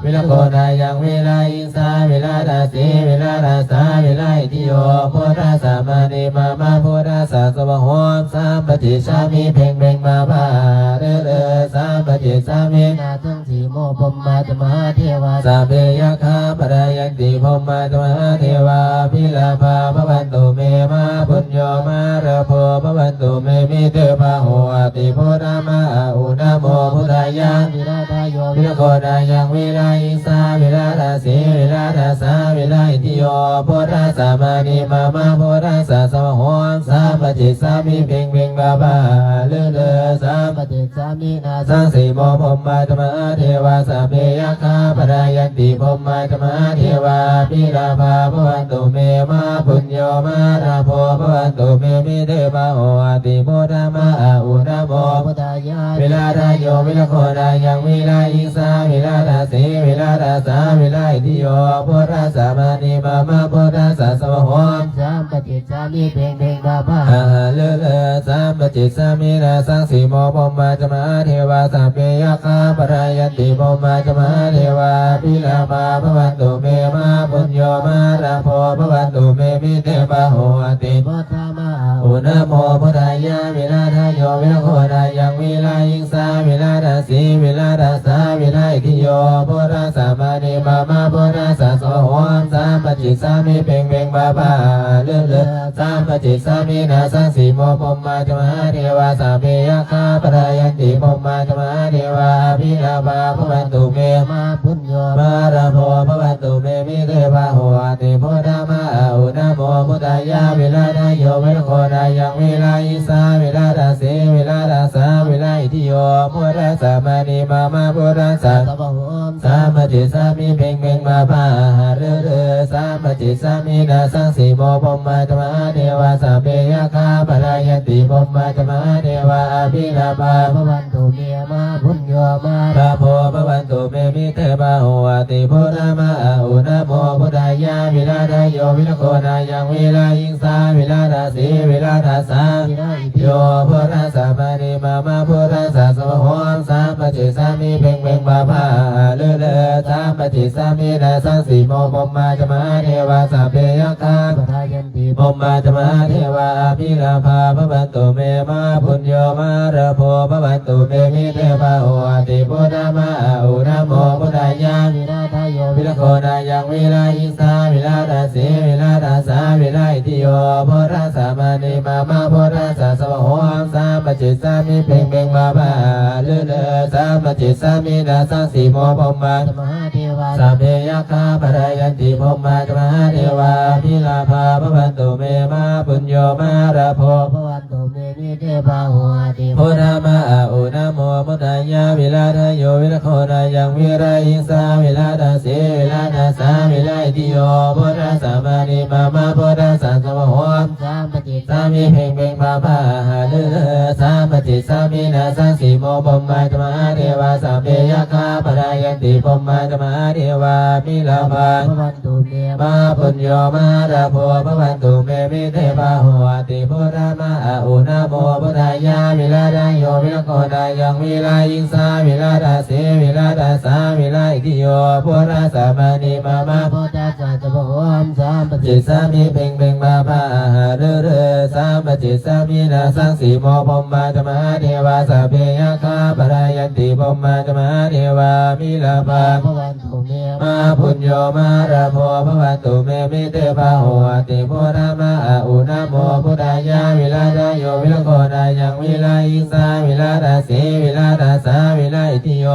วิรโคทายัง วิราหิงสา วิราทาสี วิราทาสา วิราหิติโย พุทธัสสะ มะเน มะมะ พุทธัสสะ สวะโห สัมปะจิสสามิ เพ็งเพ็ง พาพา หาฤๅฤๅ สัมปะจิสสามิ นาสังสีโม พรหมาจะมหาเทวา สัพเพยักขา พะรายันติ พรหมาจะมหาเทวา ภิลาภา ภะวันตุเม มหาปุญโญ มหาลาโภ ภะวันตุเม มิเต บาโห อาติ พุทธะ มหาอุณโม พุทธายะ วิราทาโย วิรโคทายัง วิราหิงสา วิราทาสี วิราทาสา วิราหิติโย พุทธัสสะ มะเน มะมะ พุทธัสสะ สวะโห สัมปะจิสสามิ เพ็งเพ็ง พาพา หาฤๅฤๅ สัมปะจิสสามิ นาสังสีโม พรหมาจะมหาเทวา สัพเพยักขา พะรายันติ พรหมาจะมหาเทวา ภิลาภา ภะวันตุเม มหาปุญโญ มหาลาโภ ภะวันตุเม มิเต บาโห อาติ พุทธะ มหาอุณโม พุทธายะ วิราทาโย วิรโคทายัง วิราหิงสา วิราทาสี วิราทาสา วิราหิติโย พุทธัสสะ มะเน มะมะ พุทธัสสะ สวะโห สัมปะจิสสามิ เพ็งเพ็ง พาพา หาฤๅฤๅ สัมปะจิสสามิ นาสังสีโม พรหมาจะมหาเทวา สัพเพยักขา พะรายันติ พรหมาจะมหาเทวา ภิลาภา ภะวันตุเม มหาปุญโญ มหาลาโภ ภะวันตุเม มิเต บาโห อาติ พุทธะ มหาอุณโม พุทธายะ วิราทาโย วิรโคทายัง วิราหิงสา วิราทาสี วิราทาสา วิราหิติโย พุทธัสสะ มะเน มะมะ พุทธัสสะ สวะโห สัมปะจิสสามิ เพ็งเพ็ง พาพา หาฤๅฤๅ สัมปะจิสสามิ นาสังสีโม พรหมาจะมหาเทวา สัพเพยักขา พะรายันติ พรหมาจะมหาเทวา ภิลาภา ภะวันตุเม มหาปุญโญ มหาลาโภ ภะวันตุเม มิเต บาโห อาติ พุทธะ มหาอุณโม พุทธายะ วิราทาโย วิรโคทายัง วิราหิงสา วิราทาสี วิราทาสา วิราหิติโย พุทธัสสะ มะเน มะมะ พุทธัสสะ สวะโห สัมปะจิสสามิ เพ็งเพ็ง พาพา หาฤๅฤๅ สัมปะจิสสามิ นาสังสีโม พรหมาจะมหาเทวา สัพเพยักขา พะรายันติ พรหมาจะมหาเทวา ภิลาภา ภะวันตุเม มหาปุญโญ มหาลาโภ ภะวันตุเม มิเต บาโห อาติ พุทธะ มหาอุณโม พุทธายะ วิราทาโย วิรโคทายัง วิราหิงสา วิราทาสี วิราทาสา วิราหิติโย พุทธัสสะ มะเน มะมะ พุทธัสสะ สวะโห สัมปะจิสสามิ เพ็งเพ็ง พาพา หาฤๅฤๅ สัมปะจิสสามิ นาสังสีโม พรหมาจะมหาเทวา สัพเพยักขา พะรายันติ พรหมาจะมหาเทวา ภิลาภา ภะวันตุเม มหาปุญโญ มหาลาโภ ภะวันตุเม มิเต บาโห อาติ พุทธะ มหาอุณโม พุทธายะ วิราทาโย วิรโคทายัง วิราหิงสา วิราทาสี วิราทาสา วิราหิติโย พุทธัสสะ มะเน มะมะ พุทธัสสะ สวะโห สัมปะจิสสามิ เพ็งเพ็ง พาพา หาฤๅฤๅ สัมปะจิสสามิ นาสังสีโม พรหมาจะมหาเทวา สัพเพยักขา พะรายันติ พรหมาจะมหาเทวา ภิลาภา ภะวันตุเม มหาปุญโญ มหาลาโภ ภะวันตุเม มิเต บาโห อาติ พุทธะ มหาอุณโม พุทธายะ วิราทาโย วิรโคทายัง วิราหิงสา วิราทาสี วิราทาสา วิราหิติโย พุทธัสสะ มะเน มะมะ พุทธัสสะ สวะโห สัมปะจิสสามิ เพ็งเพ็ง พาพา หาฤๅฤๅ สัมปะจิสสามิ นาสังสีโม พรหมาจะมหาเทวา สัพเพยักขา พะรายันติ พรหมาจะมหาเทวา ภิลาภา ภะวันตุเม มหาปุญโญ มหาลาโภ ภะวันตุเม มิเต บาโห อาติ พุทธะ มหาอุณโม พุทธายะ วิราทาโย วิรโคทายัง วิราหิงสา วิราทาสี วิราทาสา วิราหิติโย พุทธัสสะ มะเน มะมะ พุทธัสสะ สวะโห สัมปะจิสสามิ เพ็งเพ็ง พาพา หาฤๅฤๅ สัมปะจิสสามิ นาสังสีโม พรหมาจะมหาเทวา สัพเพยักขา พะรายันติ พรหมาจะมหาเทวา ภิลาภา ภะวันตุเม มหาปุญโญ มหาลาโภ ภะวันตุเม มิเต บาโห อาติ พุทธะ มหาอุณโม พุทธายะ วิราทาโย วิรโคทายัง วิราหิงสา วิราทาสี วิราทาสา วิราหิติโย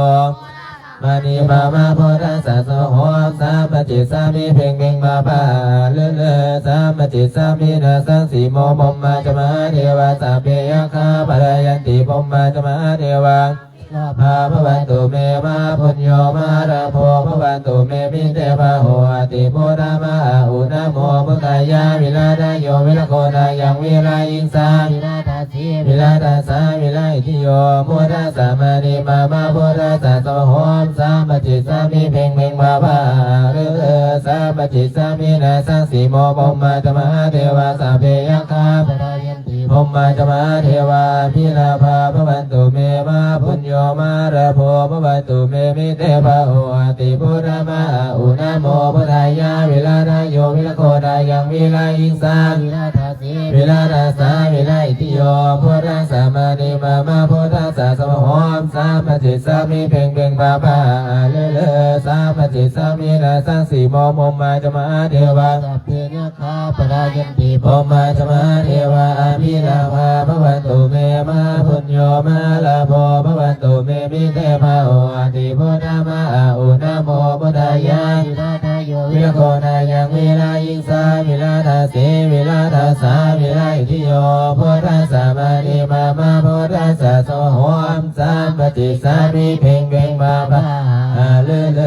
มะเน มะมะ พุทธัสสะ สวะโห สัมปะจิสสามิ เพ็งเพ็ง พาพา หาฤๅฤๅ สัมปะ ติสสามินาสังสีโม พรหมาจมหาเทวา สัพเพยักขาปะทายันติ พรหมาจมหาเทวา ลาภา ภะวันตุเม มหาปุญโญ มหาลาโภ ภะวันตุเม มิเต บาโห อติ พุทธา มหาอุณโม พุทธายา วิราทโย วิรโคนายัง วิราหิงสา วิราทาสี วิราทาสา วิราอิทิโย พุทธัสสะ มานิมา มะ พุทธัสสะ สวะโหม สัมปะจิสสามิ เพ็งเพ็ง พาพา หา ฤฤ สัมปะจิสสามิ นาสังสีโม พรหมาจมหาเทวา สัพเพยักขาปะทายันติ พรหมาจมหาเทวา อภิลาภา ภะวันตุเม มหาปุญโญ มหาลาโภ ภะวันตุเม มิเต บาโห อติ พุทธา มหาอุณโม พุทธายา วิราทโย วิรโคนายัง วิราหิงสา วิราทาสี วิราทาสา วิราอิทิโย พุทธัสสะ มานิมา มะ พุทธัสสะ สวะโหม สัมปะจิสสามิ เพ็งเพ็ง พาพา หา ฤฤ สัมปะจิสสามิ นาสังสีโม พรหมาจมหาเทวา สัพเพยักขาปะทายันติ พรหมาจมหาเทวา อภิลาภา ภะวันตุเม มหาปุญโญ มหาลาโภ ภะวันตุเม มิเต บาโห อติ พุทธา มหาอุณโม พุทธายา วิราทโย วิรโคนายัง วิราหิงสา วิราทาสี วิราทาสา วิราอิทิโย พุทธัสสะ มานิมา มะ พุทธัสสะ สวะโหม สัมปะจิสสามิ เพ็งเพ็ง พาพา หา ฤฤ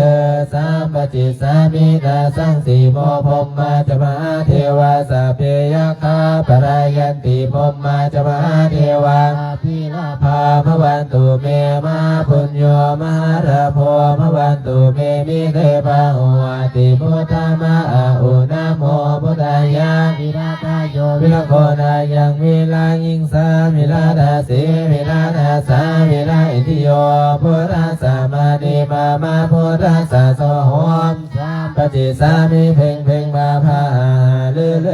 สัมปะจิสสามิ นาสังสีโม พรหมาจมหาเทวา สัพเพยักขาปะทายันติ พรหมาจมหาเทวา อภิลาภา ภะวันตุเม มหาปุญโญ มหาลาโภ ภะวันตุเม มิเต บาโห อติ พุทธา มหาอุณโม พุทธายา วิราทโย วิรโคนายัง วิราหิงสา วิราทาสี วิราทาสา วิราอิทิโย พุทธัสสะ มานิมา มะ พุทธัสสะ สวะโหม สัมปะจิสสามิ เพ็งเพ็ง พาพา หา ฤฤ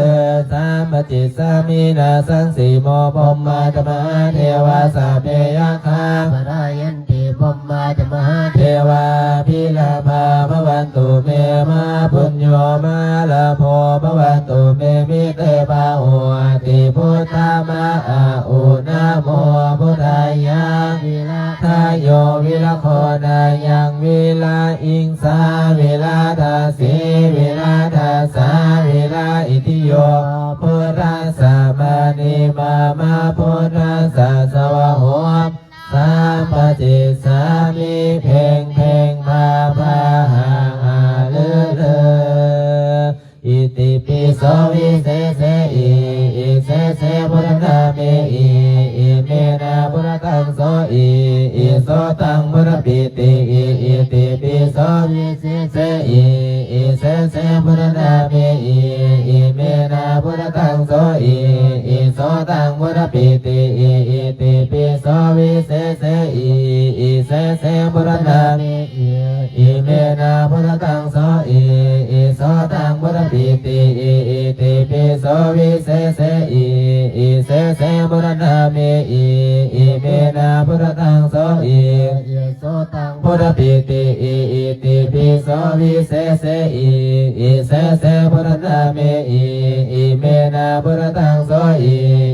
สัมปะจิสสามิ นาสังสีโม พรหมาจมหาเทวา สัพเพยักขาปะทายันติ พรหมาจมหาเทวา อภิลาภา ภะวันตุเม มหาปุญโญ มหาลาโภ ภะวันตุเม มิเต บาโห อติ พุทธา มหาอุณโม พุทธายา วิราทโย วิรโคนายัง วิราหิงสา วิราทาสี วิราทาสา วิราอิทิโย พุทธัสสะ มานิมา มะ พุทธัสสะ สวะโหม สัมปะจิสสามิ เพ็งเพ็ง พาพา หา หา ฤฤ อิติปิโส วิเสเส อิ อิเสเส ปุรณาเม อิ อิเมนะ ปุรตัง โส อิ อิโสตัง ปุรปิติ อิ อิติปิโส วิเสเส อิ อิเสเส ปุรณาเม อิ อิเมนะ ปุรตัง โส อิ อิโสตัง ปุรปิติ อิ อิติปิโส วิเสเส อิ อิเสเส ปุรณาเม อิ อิเมนะ ปุรตัง โส อิ อิโสตัง ปุรปิติ อิ อิติปิโส วิเสเส อิ อิเสเส ปุรณาเม อิ อิเมนะ ปุรตัง โส อิ อิโสตัง ปุรปิติ อิ อิติปิโส วิเสเส อิ อิเสเส ปุรณาเม อิ อิเมนะ ปุรตัง โส อิ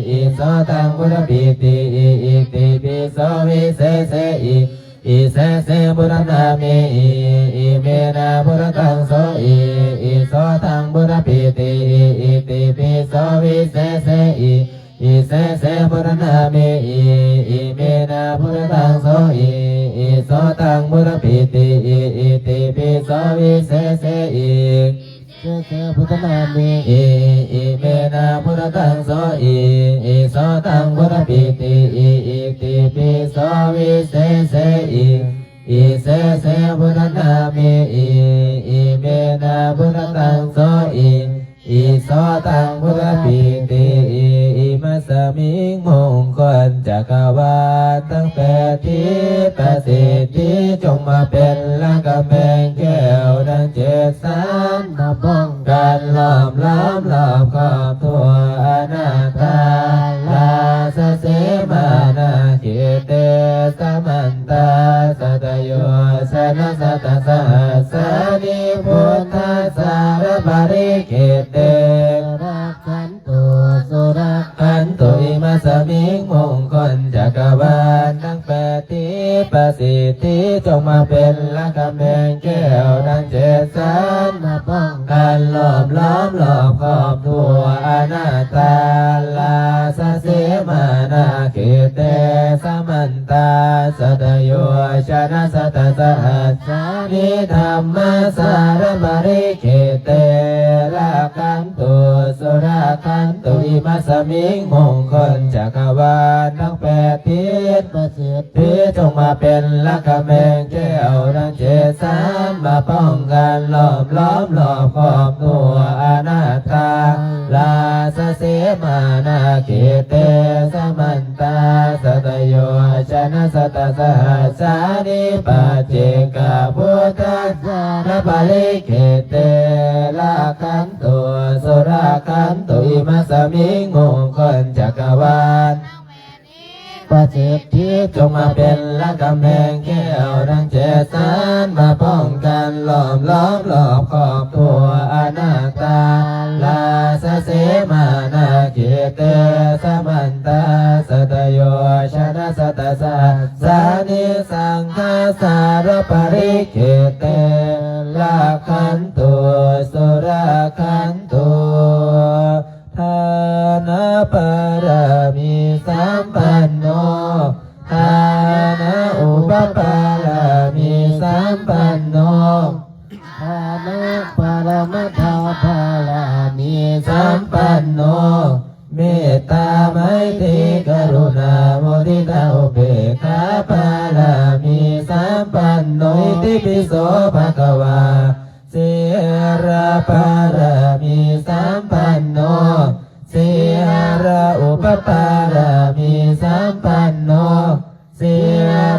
อิโสตัง ปุรปิติ อิ อิติปิโส วิเสเส อิ อิเสเส ปุรณาเม อิ อิเมนะ ปุรตัง โส อิ อิโสตัง ปุรปิติ อิ อิติปิโส วิเสเส อิ อิเสเส ปุรณาเม อิ อิเมนะ ปุรตัง โส อิ อิโสตัง ปุรปิติ อิ อิติปิโส วิเสเส อิ เสเส ปุรณาเม อิ อิเมนะ ปุรตัง โส อิ อิโสตัง ปุรปิติ อิ อิติปิโส วิเสเส อิ อิเสเส ปุรณาเม อิ อิเมนะ ปุรตัง โส อิ อิโสตัง ปุรปิติ อิ อิมัสสมิงมงคลจักรวาลทั้งแปดทิศประสิทธิ จงมาเป็นละกำแพงแก้วดังเจ็ดสัน มาป้องกันล้อมล้อมรอบครอบทั่วอนาถาราชสีมานาเขเต สมันตา สัตโยชนะสัตสหัสสานิ พุทธสารปริเขเต รักขันตุ สุรักขันตุ อิมัสสมิงมงคลจักรวาลทั้งแปดทิศประสิทธิ จงมาเป็นละกำแพงแก้วดังเจ็ดสัน มาป้องกันล้อมล้อมรอบครอบทั่ว ມມະສາລະປະລິກິດເຕ ລັກຂັນຕຸ ສຸລັກຂັນຕຸ ອິມັດສະມິງ ມົງຄົນຈັກກະວານທັງແປດທິດ ປະສິດທິ ຈົ່ງມາເປັນລັກກຳແພງແກ້ວທັງເຈັດສັນ ມາປ້ອງກັນລ້ອມລ້ອມລອບຄອບທົ່ວອະນາດຕາ ລາຊະເສມານາເຂດເຕ ສະມັນຕາ ສັດຕະໂຍຊະນະ ສັດຕະສະຫັດສານິ ປັດເຈກະພຸດທະສາລະປະລິກິດເຕ ລັກຂັນຕຸ ສຸລັກຂັນຕຸ ອິມັດສະມິງ ມົງຄົນຈັກກະວານ ປະສິດທິ ຈົ່ງມາເປັນລັກກຳແພງແກ້ວທັງເຈັດສັນ ມາປ້ອງກັນລ້ອມລ້ອມລອບຄອບທົ່ວອະນາດຕາ ລາຊະເສມານາເຂດເຕ ສະມັນຕາ ສັດຕະໂຍຊະນະ ສັດຕະສະຫັດສານິ ສັງຄະສາລະປະລິກິດເຕ ລັກຂັນຕຸ ສຸລັກຂັນຕຸ ທານະປາລະມີສຳປັນໂນ ທານະອຸປະປາລະມີສຳປັນໂນ ທານະປະລະມັດຖະປາລະມີສຳປັນໂນ ເມດຕາໄມຕີກະລຸນາມຸທິຕາອຸເບກຂາປາລະມີສຳປັນໂນ ອິຕິປິໂສພະຄະວາ ສີລະປາລະມີສຳປັນໂນ ສີລະອຸປະປາລະມີສຳປັນໂນ ສີ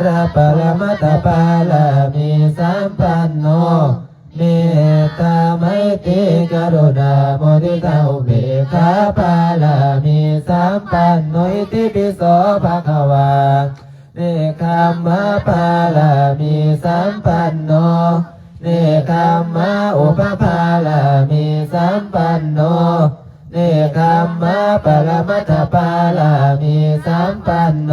ລະປະລະມັດຕະປາລະມີສຳປັນໂນ ເມດຕາໄມຕີກະລຸນາມຸທິຕາອຸເບກຂາປາລະມີສຳປັນໂນ ອິຕິປິໂສພະຄະວາ ເນກຂຳມະປາລະມີສຳປັນໂນ ເນກຂຳມະອຸປະປາລະມີສຳປັນໂນ ເນກຂຳມະປະລະມັດຕະປາລະມີສຳປັນໂນ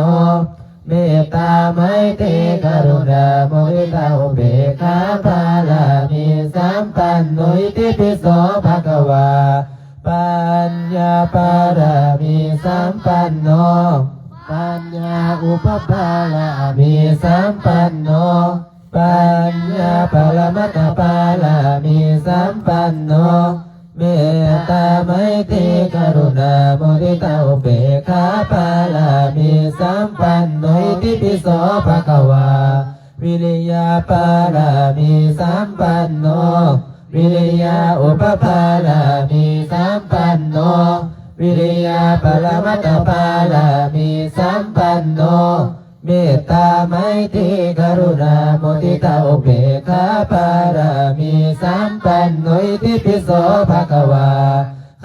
ເມດຕາໄມຕີກະລຸນາມຸທິຕາອຸເບກຂາປາລະມີສຳປັນໂນ ອິຕິປິໂສພະຄະວາ ປັນຍາປາລະມີສຳປັນໂນ ປັນຍາອຸປະປາລະມີສຳປັນໂນ ປັນຍາປະລະມັດຕະປາລະມີສຳປັນໂນ ເມດຕາໄມຕີກະລຸນາມຸທິຕາອຸເບກຂາປາລະມີສຳປັນໂນ ອິຕິປິໂສພະຄະວາ ວິລິຍາປາລະມີສຳປັນໂນ ວິລິຍາອຸປະປາລະມີສຳປັນໂນ ວິລິຍາປະລະມັດຕະປາລະມີສຳປັນໂນ ເມດຕາໄມຕີກະລຸນາມຸທິຕາອຸເບກຂາປາລະມີສຳປັນໂນ ອິຕິປິໂສພະຄະວາ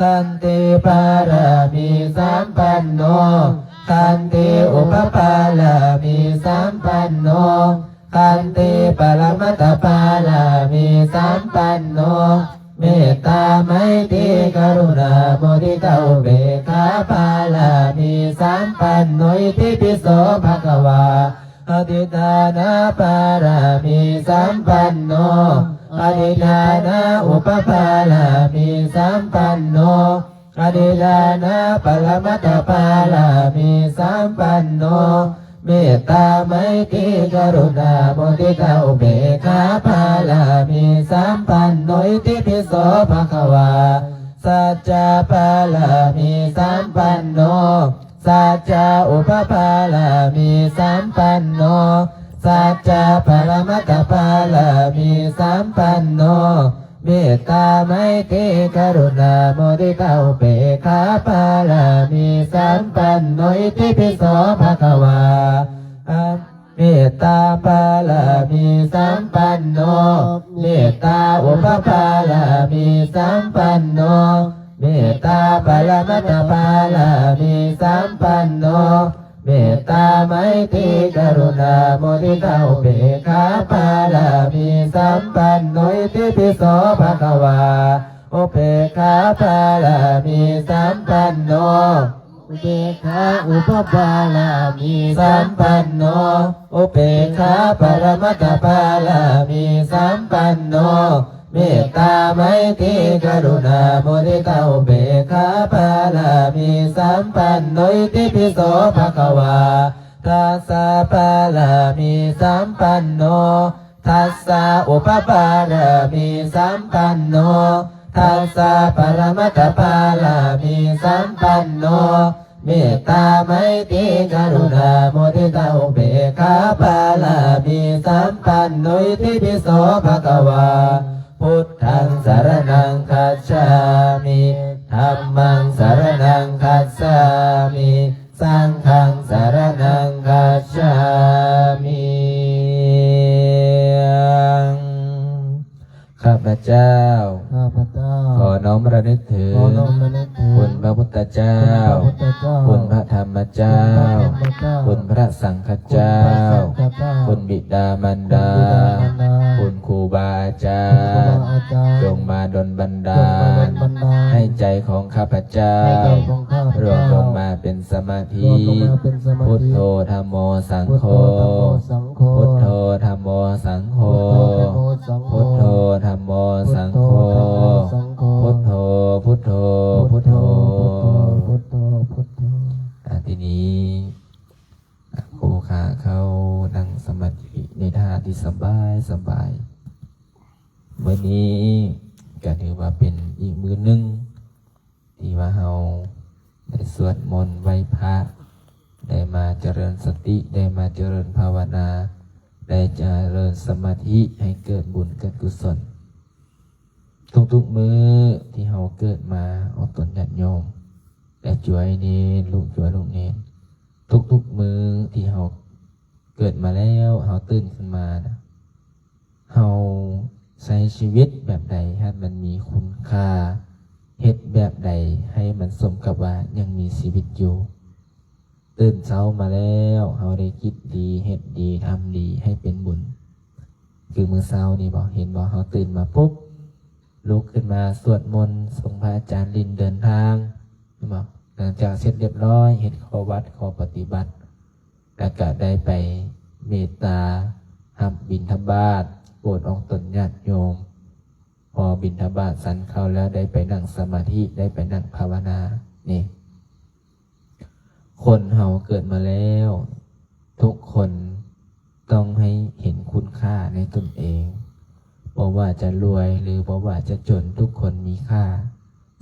ຂັນຕິປາລະມີສຳປັນໂນ ຂັນຕິອຸປະປາລະມີສຳປັນໂນ ຂັນຕິປະລະມັດຕະປາລະມີສຳປັນໂນ ເມດຕາໄມຕີກະລຸນາມຸທິຕາອຸເບກຂາປາລະມີສຳປັນໂນ ອິຕິປິໂສພະຄະວາ ອະທິຖານະປາລະມີສຳປັນໂນ ອະທິຖານະອຸປະປາລະມີສຳປັນໂນ ອະທິຖານະປະລະມັດຕະປາລະມີສຳປັນໂນ ເມດຕາໄມຕີກະລຸນາມຸທິຕາອຸເບກຂາປາລະມີສຳປັນໂນ ອິຕິປິໂສພະຄະວາ ສັດຈະປາລະມີສຳປັນໂນ ສັດຈະອຸປະປາລະມີສຳປັນໂນ ສັດຈະປະລະມັດຕະປາລະມີສຳປັນໂນ ເມດຕາໄມຕີກະລຸນາມຸທິຕາອຸເບກຂາປາລະມີສຳປັນໂນ ອິຕິປິໂສພະຄະວາ ອະ ເມດຕາປາລະມີສຳປັນໂນ ເມດຕາອຸປະປາລະມີສຳປັນໂນ ເມດຕາປະລະມັດຕະປາລະມີສຳປັນໂນ ເມດຕາໄມຕີກະລຸນາມຸທິຕາອຸເບກຂາປາລະມີສຳປັນໂນ ອິຕິປິໂສພະຄະວາ ອຸເບກຂາປາລະມີສຳປັນໂນ ອຸເບກຂາອຸປະປາລະມີສຳປັນໂນ ອຸເບກຂາປະລະມັດຕະປາລະມີສຳປັນໂນ ເມດຕາໄມຕີກະລຸນາມຸທິຕາອຸເບກຂາປາລະມີສຳປັນໂນ ອິຕິປິໂສພະຄະວາ ທັດສະປາລະມີສຳປັນໂນ ທັດສະອຸປະປາລະມີສຳປັນໂນ ທັດສະປະລະມັດຕະປາລະມີສຳປັນໂນ ເມດຕາໄມຕີກະລຸນາມຸທິຕາອຸເບກຂາປາລະມີສຳປັນໂນ ອິຕິປິໂສພະຄະວາ ພຸດທັງສະລະນັງຄັດສາມິ ທຳມັງສະລະນັງຄັດສາມິ ສັງຄັງສະລະນັງຄັດສາມິ ຂ້າພະເຈົ້າ ຂ້າພະເຈົ້າ ຂໍນ້ອມລະນຶກເຖິງ ຂໍນ້ອມລະນຶກເຖິງ ຄຸນພະພຸດທະເຈົ້າ ຄຸນພະພຸດທະເຈົ້າ ຄຸນພະທຳມະເຈົ້າ ຄຸນພະທຳມະເຈົ້າ ຄຸນພະສັງຄະເຈົ້າ ຄຸນພະສັງຄະເຈົ້າ ຄຸນບິດາມານດາ ຄຸນບິດາມານດາ ຄຸນຄູບາອາຈານ ຄຸນຄູບາອາຈານ ຈົ່ງມາດົນບັນດານ ຈົ່ງມາດົນບັນດານ ໃຫ້ໃຈຂອງຂ້າພະເຈົ້າ ໃຫ້ໃຈຂອງຂ້າພະເຈົ້າ ລວມລົງມາເປັນສະມາທິ ລວມລົງມາເປັນສະມາທິ ພຸດໂທ ທຳໂມ ສັງໂຄ ພຸດໂທ ທຳໂມ ສັງໂຄ ພຸດໂທ ທຳໂມ ສັງໂຄ ພຸດໂທ ທຳໂມ ສັງໂຄ ພຸດໂທ ພຸດໂທ ພຸດໂທ ພຸດໂທ ພຸດໂທ ພຸດໂທ ອ່າ ທີນີ້ ອ່າ ຄູຂາເຂົ້ານັ່ງສະມາທິໃນທ່າທີ່ສະບາຍ ສະບາຍ. ມື້ນີ້ກະຖືວ່າເປັນອີກມື້ໜຶ່ງ ທີ່ວ່າເຮົາໄດ້ສວດມົນໄຫວ້ພະ ໄດ້ມາຈະເລີນສະຕິ ໄດ້ມາຈະເລີນພາວະນາ ໄດ້ຈະເລີນສະມາທິໃຫ້ເກີດບຸນເກີດກຸສົນ. ທຸກໆມື້ທີ່ເຮົາເກີດມາ ອອກຕົນຍາດໂຍມ ແລະ ຈົວຍເນນ ລູກຈົວຍລູກເນນ ທຸກໆມື້ທີ່ເຮົາເກີດມາແລ້ວ ເຮົາຕື່ນຂຶ້ນມານະ ເຮົາໃຊ້ຊີວິດແບບໃດໃຫ້ມັນມີຄຸນຄ່າ? ເຮັດແບບໃດໃຫ້ມັນສົມກັບວ່າຍັງມີຊີວິດຢູ່? ຕື່ນເຊົ້າມາແລ້ວ ເຮົາໄດ້ຄິດດີ ເຮັດດີ ທຳດີ ໃຫ້ເປັນບຸນ. ຄືມື້ເຊົ້ານີ້ບໍ ເຫັນບໍ ເຮົາຕື່ນມາປຸບ ລຸກຂຶ້ນມາສວດມົນ ສົ່ງພະອາຈານລິນເດີນທາງ ເຫັນບໍ່? ຫຼັງຈາກເສັດລຽບຮ້ອຍ ເຮັດຂໍ້ວັດຂໍ້ປະຕິບັດ ແລ້ວກະໄດ້ໄປເມດຕາ ຮັບບິນທະບາດ ໂປດອອກຕົນຍາດໂຍມ. ພໍບິນທະບາດສັນເຂົ້າແລ້ວ ໄດ້ໄປນັ່ງສະມາທິ ໄດ້ໄປນັ່ງພາວະນາ ນີ້. ຄົນເຮົາເກີດມາແລ້ວ ທຸກຄົນຕ້ອງໃຫ້ເຫັນຄຸນຄ່າໃນຕົນເອງ. ບໍ່ວ່າຈະລວຍ ຫຼື ບໍ່ວ່າຈະຈົນ ທຸກຄົນມີຄ່າ.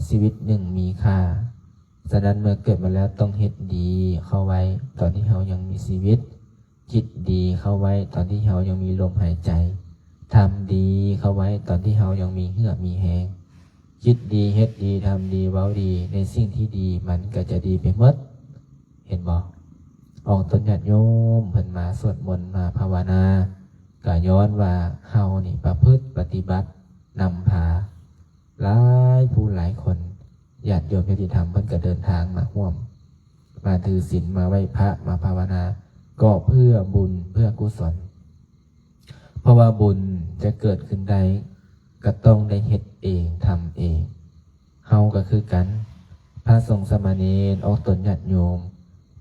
ຊີວິດໜຶ່ງມີຄ່າ. ສະນັ້ນ ເມື່ອເກີດມາແລ້ວ ຕ້ອງເຮັດດີເຂົ້າໄວ້ ຕອນທີ່ເຮົາຍັງມີຊີວິດ. ຄິດດີເຂົ້າໄວ້ຕອນທີ່ເຮົາຍັງມີລົມຫາຍໃຈ. ທຳດີເຂົ້າໄວ້ຕອນທີ່ເຮົາຍັງມີເຫື່ອມີແຮງ. ຄິດດີ ເຮັດດີ ທຳດີ ເວົ້າດີ ໃນສິ່ງທີ່ດີມັນກໍຈະດີໄປໝົດ. ເຫັນບໍ່? ອອກຕົນຍາດໂຍມເພິ່ນມາສວດມົນ ມາພາວະນາ ກໍຍ້ອນວ່າເຮົານີ້ປະພຶດປະຕິບັດນຳພາ ຫຼາຍຜູ້ຫຼາຍຄົນ ຍາດໂຍມຍາດຕິທຳເພິ່ນກໍເດີນທາງມາຮ່ວມ ມາຖືສິນ ມາໄຫວ້ພະ ມາພາວະນາ ກໍເພື່ອບຸນ ເພື່ອກຸສົນ. ເພາະວ່າບຸນຈະເກີດຂຶ້ນໄດ້ ກໍຕ້ອງໄດ້ເຮັດເອງ ທຳເອງ. ເຮົາກໍຄືກັນ ພະສົງສາມະເນນ ອອກຕົນຍາດໂຍມ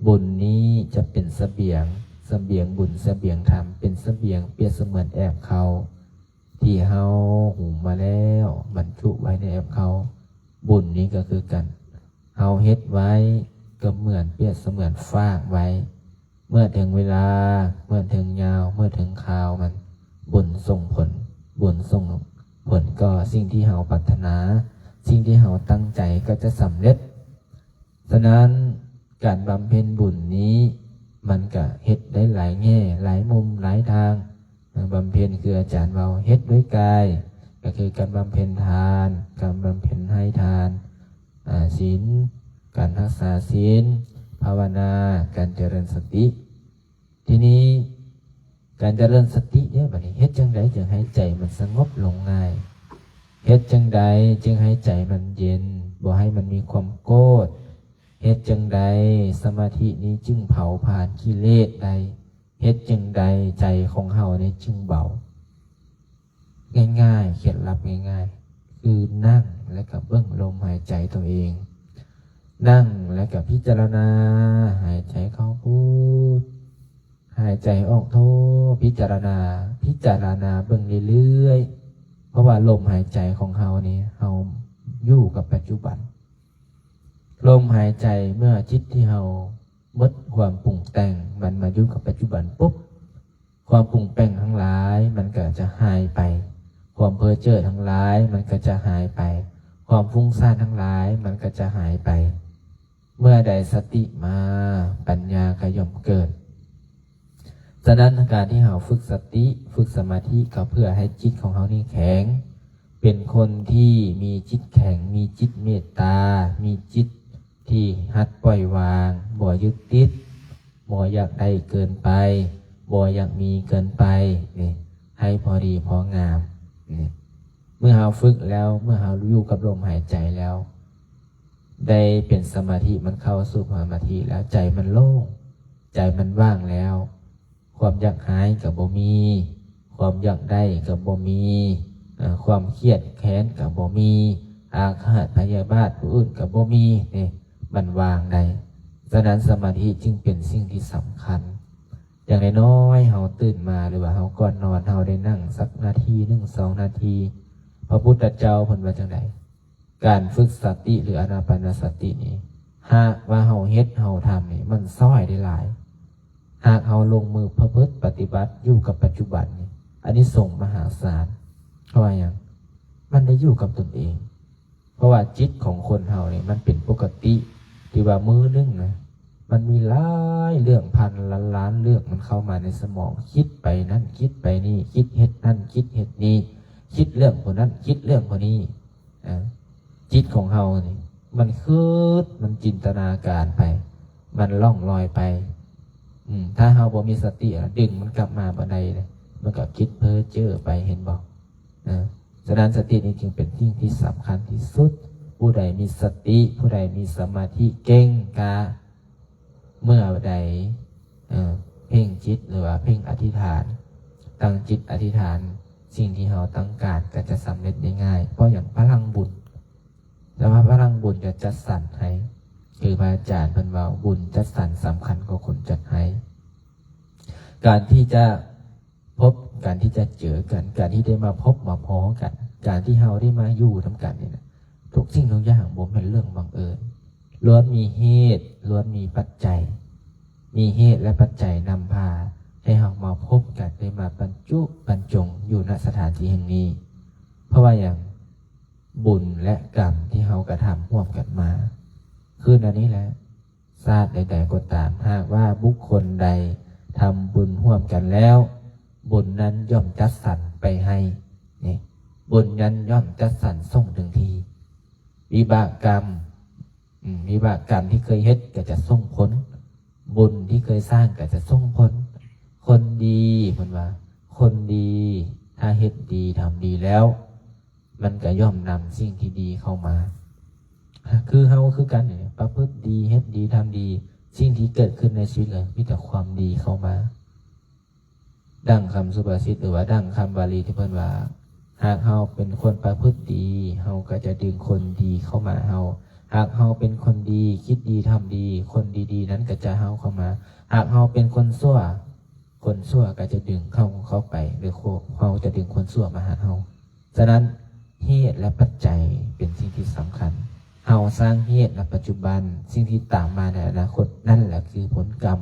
ບຸນນີ້ຈະເປັນສະບຽງ ສະບຽງບຸນ ສະບຽງທຳ ເປັນສະບຽງ ປຽບສະເໝືອນແອບເຂົ້າ ທີ່ເຮົາຫຸມມາແລ້ວ ບັນຈຸໄວ້ໃນແອບເຂົ້າ. ບຸນນີ້ກໍຄືກັນ ເຮົາເຮັດໄວ້ກໍເໝືອນ ປຽບສະເໝືອນຝາກໄວ້ ເມື່ອເຖິງເວລາ ເມື່ອເຖິງຍາມ ເມື່ອເຖິງຄາວມັນ ບຸນສົ່ງຜົນ ບຸນສົ່ງຜົນຕໍ່ສິ່ງທີ່ເຮົາປາດຖະໜາ ສິ່ງທີ່ເຮົາຕັ້ງໃຈກໍຈະສຳເລັດ. ສະນັ້ນ ການບຳເພັນບຸນນີ້ ມັນກະເຮັດໄດ້ຫຼາຍແງ່ ຫຼາຍມຸມ ຫຼາຍທາງ. ບຳເພັນຄືອາຈານເວົ້າ ເຮັດດ້ວຍກາຍ ກໍຄືການບຳເພັນທານ ການບຳເພັນໃຫ້ທານ ອາ ສິນ ການຮັກສາສິນ ພາວະນາ ການຈະເລີນສະຕິ. ທີນີ້ ການຈະເລີນສະຕິເດ້ ບັດນີ້ເຮັດຈັ່ງໃດຈຶ່ງໃຫ້ໃຈມັນສະຫງົບລົງງ່າຍ? ເຮັດຈັ່ງໃດຈຶ່ງໃຫ້ໃຈມັນເຢັນ ບໍ່ໃຫ້ມັນມີຄວາມໂກດ? ເຮັດຈັ່ງໃດສະມາທິນີ້ຈຶ່ງເຜົາຜານກິເລດໄດ້? ເຮັດຈັ່ງໃດໃຈຂອງເຮົານີ້ຈຶ່ງເບົາ? ງ່າຍໆ ເຄັດລັບງ່າຍໆ ຄືນັ່ງແລ້ວກໍເບິ່ງລົມຫາຍໃຈຕົວເອງ. ນັ່ງແລ້ວກໍພິຈາລະນາ ຫາຍໃຈເຂົ້າພຸດ ຫາຍໃຈອອກໂທ ພິຈາລະນາ ພິຈາລະນາເບິ່ງເລື້ອຍໆ ເພາະວ່າລົມຫາຍໃຈຂອງເຮົານີ້ ເຮົາຢູ່ກັບປັດຈຸບັນ. ລົມຫາຍໃຈ ເມື່ອຈິດທີ່ເຮົາໝົດຄວາມປຸງແຕ່ງ ມັນມາຢູ່ກັບປັດຈຸບັນປຸບ ຄວາມປຸງແຕ່ງທັງຫຼາຍມັນກໍຈະຫາຍໄປ, ຄວາມເພ້ອເຈີ້ອທັງຫຼາຍມັນກໍຈະຫາຍໄປ, ຄວາມຟຸ້ງສ້ານທັງຫຼາຍມັນກໍຈະຫາຍໄປ. ເມື່ອໃດສະຕິມາ, ປັນຍາກໍຍ່ອມເກີດ. ສະນັ້ນ ການທີ່ເຮົາຝຶກສະຕິ, ຝຶກສະມາທິ ກໍເພື່ອໃຫ້ຈິດຂອງເຮົານີ້ແຂງ, ເປັນຄົນທີ່ມີຈິດແຂງ, ມີຈິດເມດຕາ, ມີຈິດທີ່ຫັດປ່ອຍວາງ, ບໍ່ຍຶດຕິດ, ບໍ່ຢາກໄດ້ເກີນໄປ, ບໍ່ຢາກມີເກີນໄປ, ນີ້ ໃຫ້ພໍດີພໍງາມ, ນີ້. ເມື່ອເຮົາຝຶກແລ້ວ, ເມື່ອເຮົາຢູ່ກັບລົມຫາຍໃຈແລ້ວ, ໄດ້ເປັນສະມາທິ, ມັນເຂົ້າສູ່ສະມາທິແລ້ວ, ໃຈມັນໂລ່ງ, ໃຈມັນວ່າງແລ້ວ, ຄວາມຢາກຮ້າຍກໍບໍ່ມີ, ຄວາມຢາກໄດ້ກໍບໍ່ມີ, ເອີ ຄວາມຄຽດແຄ້ນກໍບໍ່ມີ, ອາຄາດພະຍາບາດຜູ້ອື່ນກໍບໍ່ມີ, ນີ້ ມັນວາງໄດ້. ສະນັ້ນ ສະມາທິຈຶ່ງເປັນສິ່ງທີ່ສຳຄັນ. ຢ່າງນ້ອຍໆ ເຮົາຕື່ນມາ ຫຼືວ່າເຮົາກ່ອນນອນ ເຮົາໄດ້ນັ່ງສັກນາທີໜຶ່ງ ສອງນາທີ. ພະພຸດທະເຈົ້າເພິ່ນວ່າຈັ່ງໃດ? ການຝຶກສະຕິ ຫຼື ອານາປານະສະຕິນີ້ ຫາກວ່າເຮົາເຮັດເຮົາທຳນີ້ ມັນຊ່ອຍໄດ້ຫຼາຍ. ຫາກເຮົາລົງມືປະພຶດປະຕິບັດຢູ່ກັບປັດຈຸບັນນີ້ ອານິສົງມະຫາສານ. ເພາະວ່າຫຍັງ? ມັນໄດ້ຢູ່ກັບຕົນເອງ. ເພາະວ່າຈິດຂອງຄົນເຮົານີ້ ມັນເປັນປົກກະຕິທີ່ວ່າມື້ໜຶ່ງນະ ມັນມີຫຼາຍເລື່ອງ ພັນລ້ານລ້ານເລື່ອງ ມັນເຂົ້າມາໃນສະໝອງ, ຄິດໄປນັ້ນ ຄິດໄປນີ້, ຄິດເຮັດນັ້ນ ຄິດເຮັດນີ້, ຄິດເລື່ອງຜູ້ນັ້ນ ຄິດເລື່ອງຜູ້ນີ້. ອາ ຈິດຂອງເຮົານີ້ ມັນຄຶດ ມັນຈິນຕະນາການໄປ, ມັນລ່ອງລອຍໄປ. ອືມ ຖ້າເຮົາບໍ່ມີສະຕິ ດຶງມັນກັບມາບໍ່ໄດ້ເດ້, ມັນກໍຄິດເພ້ອເຈີ້ໄປ, ເຫັນບໍ່? ນະ ສະນັ້ນ ສະຕິນີ້ຈຶ່ງເປັນສິ່ງທີ່ສຳຄັນທີ່ສຸດ. ຜູ້ໃດມີສະຕິ, ຜູ້ໃດມີສະມາທິເກັ່ງກາ, ເມື່ອໃດ ເອີ ເພັ່ງຈິດ ຫຼືວ່າເພັ່ງອະທິຖານ, ຕັ້ງຈິດອະທິຖານ, ສິ່ງທີ່ເຮົາຕ້ອງການກໍຈະສຳເລັດໄດ້ງ່າຍ. ເພາະຫຍັງ? ພະລັງບຸນ. ແຕ່ວ່າພະລັງບຸນຈະຈັດສັນໃຫ້, ຄືພະອາຈານເພິ່ນເວົ້າ, ບຸນຈັດສັນສຳຄັນກວ່າຄົນຈັດໃຫ້. ການທີ່ຈະ ພົບ ການທີ່ຈະເຈີກັນ, ການທີ່ໄດ້ມາພົບມາພໍ້ກັນ, ການທີ່ເຮົາໄດ້ມາຢູ່ນຳກັນນີ້ນະ, ທຸກສິ່ງທຸກຢ່າງບໍ່ແມ່ນເລື່ອງບັງເອີນ, ລ້ວນມີເຫດ, ລ້ວນມີປັດໄຈ, ມີເຫດ ແລະ ປັດໄຈນຳພາໃຫ້ເຮົາມາພົບກັນ, ໄດ້ມາບັນຈຸບັນຈົງຢູ່ ນະ ສະຖານທີ່ແຫ່ງນີ້. ເພາະວ່າຫຍັງ? ບຸນ ແລະ ກຳທີ່ເຮົາກະທຳຮ່ວມກັນມາ ຄືອັນນີ້ແຫຼະ. ຊາດໃດໆກໍຕາມ, ຫາກວ່າບຸກຄົນໃດທຳບຸນຮ່ວມກັນແລ້ວ, ບຸນນັ້ນຍ່ອມຈັດສັນໄປໃຫ້, ນີ້, ບຸນນັ້ນຍ່ອມຈັດສັນສົ່ງເຖິງທີ່. ວິບາກກຳ, ອືມ, ວິບາກກຳທີ່ເຄີຍເຮັດກໍຈະສົ່ງຜົນ, ບຸນທີ່ເຄີຍສ້າງກໍຈະສົ່ງຜົນ. ຄົນດີ, ເພິ່ນວ່າ, ຄົນດີ ຖ້າເຮັດດີ, ທຳດີແລ້ວ, ມັນກໍຍ່ອມນຳສິ່ງທີ່ດີເຂົ້າມາ. ຄືເຮົາຄືກັນນີ້, ປະພຶດດີ, ເຮັດດີ, ທຳດີ, ສິ່ງທີ່ເກີດຂຶ້ນໃນຊີວິດເຮົາ ມີແຕ່ຄວາມດີເຂົ້າມາ. ດັ່ງຄຳສຸພາສິດ ຫຼືວ່າດັ່ງຄຳບາລີທີ່ເພິ່ນວ່າ, ຫາກເຮົາເປັນຄົນປະພຶດດີ, ເຮົາກໍຈະດຶງຄົນດີເຂົ້າມາເຮົາ. ຫາກເຮົາເປັນຄົນດີ, ຄິດດີ, ທຳດີ, ຄົນດີໆນັ້ນກໍຈະເຮົາເຂົ້າມາ. ຫາກເຮົາເປັນຄົນຊົ່ວ, ຄົນຊົ່ວກໍຈະດຶງເຮົາເຂົ້າໄປ, ຫຼື ເຮົາຈະດຶງຄົນຊົ່ວມາຫາເຮົາ. ສະນັ້ນ ເຫດ ແລະ ປັດໄຈເປັນສິ່ງທີ່ສຳຄັນ. ເຮົາສ້າງເຫດໃນປັດຈຸບັນ, ສິ່ງທີ່ຕາມມາໃນອະນາຄົດ, ນັ້ນແຫຼະຄືຜົນກຳ.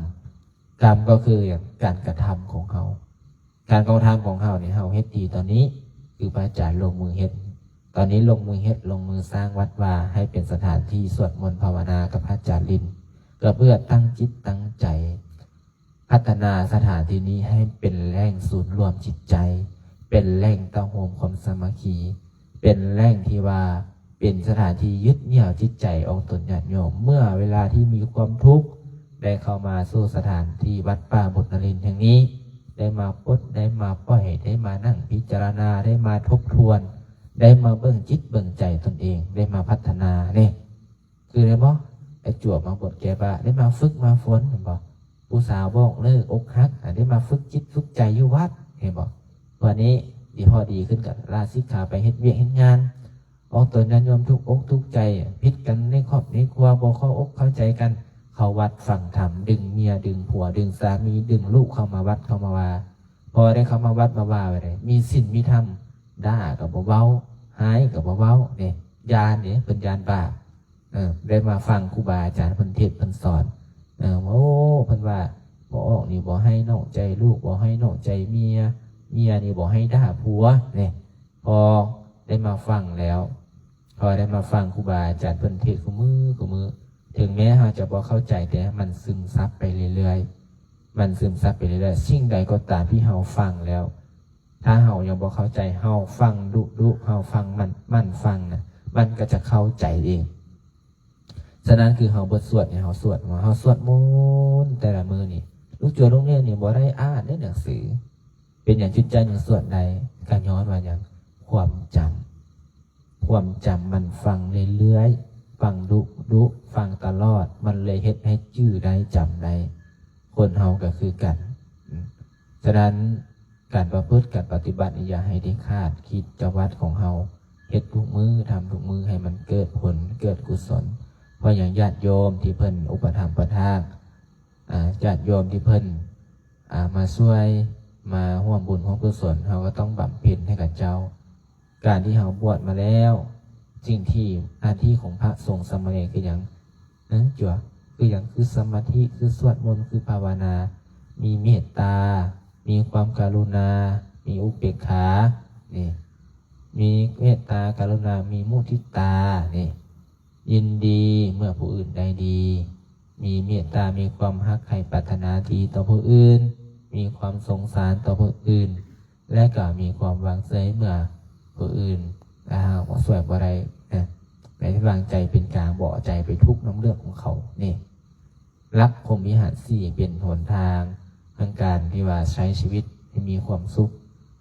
ກຳກໍຄືການກະທຳຂອງເຮົາ. ການກະທຳຂອງເຮົານີ້, ເຮົາເຮັດດີຕອນນີ້, ຄືພະອາຈານລົງມືເຮັດ. ຕອນນີ້ລົງມືເຮັດ, ລົງມືສ້າງວັດວາໃຫ້ເປັນສະຖານທີ່ສວດມົນພາວະນາກັບພະອາຈານລິນ, ກໍເພື່ອຕັ້ງຈິດຕັ້ງໃຈ ພັດທະນາສະຖານທີ່ນີ້ໃຫ້ເປັນແຫຼ່ງສູນລວມຈິດໃຈ, ເປັນແຫຼ່ງເຕົ້າໂຮມຄວາມສາມັກຄີ, ເປັນແຫຼ່ງທີ່ວ່າເປັນສະຖານທີ່ຍຶດໜຽວຈິດໃຈອອກຕົນຍາດໂຍມ. ເມື່ອເວລາທີ່ມີຄວາມທຸກ ໄດ້ເຂົ້າມາສູ່ສະຖານທີ່ວັດປ່າບົດນະລິນແຫ່ງນີ້, ໄດ້ມາປົດ, ໄດ້ມາປ່ອຍ, ໄດ້ມານັ່ງພິຈາລະນາ, ໄດ້ມາທົບທວນ, ໄດ້ມາເບິ່ງຈິດເບິ່ງໃຈຕົນເອງ, ໄດ້ມາພັດທະນາເດ້. ຄືໄດ້ບໍ່? ໄດ້ຈວບມາບົດແກ້ບາດ, ໄດ້ມາຝຶກມາຝົນ, ເຫັນບໍ່? ຜູ້ສາວບອກເລີກ, ອົກຫັກ, ໄດ້ມາຝຶກຈິດຝຶກໃຈຢູ່ວັດ, ເຫັນບໍ່? ວັນນີ້ດີພໍດີຂຶ້ນກໍລາສິກຂາໄປເຮັດວຽກເຮັດງານ, ອອກຕົນຍາດໂຍມທຸກອົກທຸກໃຈ, ຜິດກັນໃນຄອບໃນຄົວ, ບໍ່ເຂົ້າອົກເຂົ້າໃຈກັນ, ເຂົ້າວັດຟັງທຳ, ດຶງເມຍ, ດຶງຜົວ, ດຶງສາມີ, ດຶງລູກເຂົ້າມາວັດເຂົ້າມາວາ. ພໍໄດ້ເຂົ້າມາວັດມາວາໄດ້, ມີສິນມີທຳ, ດ່າກໍບໍ່ເວົ້າ, ຮ້າຍກໍບໍ່ເວົ້າ, ນີ້ ຢ້ານເດ້, ເພິ່ນຢ້ານບາບ. ເອີ ໄດ້ມາຟັງຄູບາອາຈານເພິ່ນເທດເພິ່ນສອນ, ເອີ ໂອ້ ເພິ່ນວ່າ ບໍ່ອອກນີ້ບໍ່ໃຫ້ນອກໃຈລູກ ບໍ່ໃຫ້ນອກໃຈເມຍ ເມຍນີ້ບໍ່ໃຫ້ດ່າຜົວນີ້. ພໍໄດ້ມາຟັງແລ້ວ ພໍໄດ້ມາຟັງຄູບາອາຈານເພິ່ນເທດຄູ່ມື້ ຄູ່ມື້ ເຖິງແມ້ເຮົາຈະບໍ່ເຂົ້າໃຈ ແຕ່ມັນຊຶມຊັບໄປເລື້ອຍໆ ມັນຊຶມຊັບໄປເລື້ອຍໆ. ສິ່ງໃດກໍຕາມທີ່ເຮົາຟັງແລ້ວ ຖ້າເຮົາຍັງບໍ່ເຂົ້າໃຈ ເຮົາຟັງດຸໆ ເຮົາຟັງໝັ່ນ ໝັ່ນຟັງນະ ມັນກໍຈະເຂົ້າໃຈເອງ. ສະນັ້ນຄືເຮົາບົດສວດນີ້ ເຮົາສວດ ເຮົາສວດມົນແຕ່ລະມື້ນີ້ ລູກຈົວລູກເນນນີ້ບໍ່ໄດ້ອ່ານເດ້ໜັງສື. ເປັນຫຍັງຈຸດໃຈຍັງສວດໄດ້? ກໍຍ້ອນວ່າຫຍັງ? ຄວາມຈຳ ຄວາມຈຳມັນຟັງເລື້ອຍໆ ຟັງດຸໆ ຟັງຕະຫຼອດ ມັນເລີຍເຮັດໃຫ້ຈື່ໄດ້ ຈຳໄດ້. ຄົນເຮົາກໍຄືກັນ ອາ ສະນັ້ນ ການປະພຶດ ການປະຕິບັດນີ້ ຢ່າໃຫ້ໄດ້ຂາດກິດຈະວັດຂອງເຮົາ ເຮັດທຸກມື້ ທຳທຸກມື້ ໃຫ້ມັນເກີດຜົນ ເກີດກຸສົນ. ເພາະຫຍັງ? ຍາດໂຍມທີ່ເພິ່ນອຸປະຖຳປະຖາກ ອາ ຍາດໂຍມທີ່ເພິ່ນ ອາ ມາຊ່ວຍ ມາຮ່ວມບຸນຮ່ວມກຸສົນ ເຮົາກໍຕ້ອງບຳເພັນໃຫ້ເຂົາເຈົ້າ. ການທີ່ເຮົາບວດມາແລ້ວ ສິ່ງທີ່ ໜ້າທີ່ຂອງພະສົງສາມະເນນຄືຫຍັງ? ນະ ຈົວ ຄືຫຍັງ? ຄືສະມາທິ ຄືສວດມົນ ຄືພາວະນາ ມີເມດຕາ ມີຄວາມກະລຸນາ ມີອຸເບກຂາ ນີ້ ມີເມດຕາກະລຸນາ ມີມຸທິຕາ ນີ້ ຍິນດີເມື່ອຜູ້ອື່ນໄດ້ດີ ມີເມດຕາ ມີຄວາມຮັກໃຄ່ປາດຖະໜາດີຕໍ່ຜູ້ອື່ນ ມີຄວາມສົງສານຕໍ່ຜູ້ອື່ນ ແລະ ກໍມີຄວາມວາງໃຈເມື່ອຜູ້ອື່ນ ຖ້າຫາກວ່າຊ່ວຍບໍ່ໄດ້ນະ ໃຫ້ວາງໃຈເປັນກາງ ບໍ່ເອົາໃຈໄປທຸກນຳເລື່ອງຂອງເຂົານີ້. ຫຼັກພົມວິຫານສີ່ເປັນຫົນທາງທາງການທີ່ວ່າໃຊ້ຊີວິດໃຫ້ມີຄວາມສຸກ.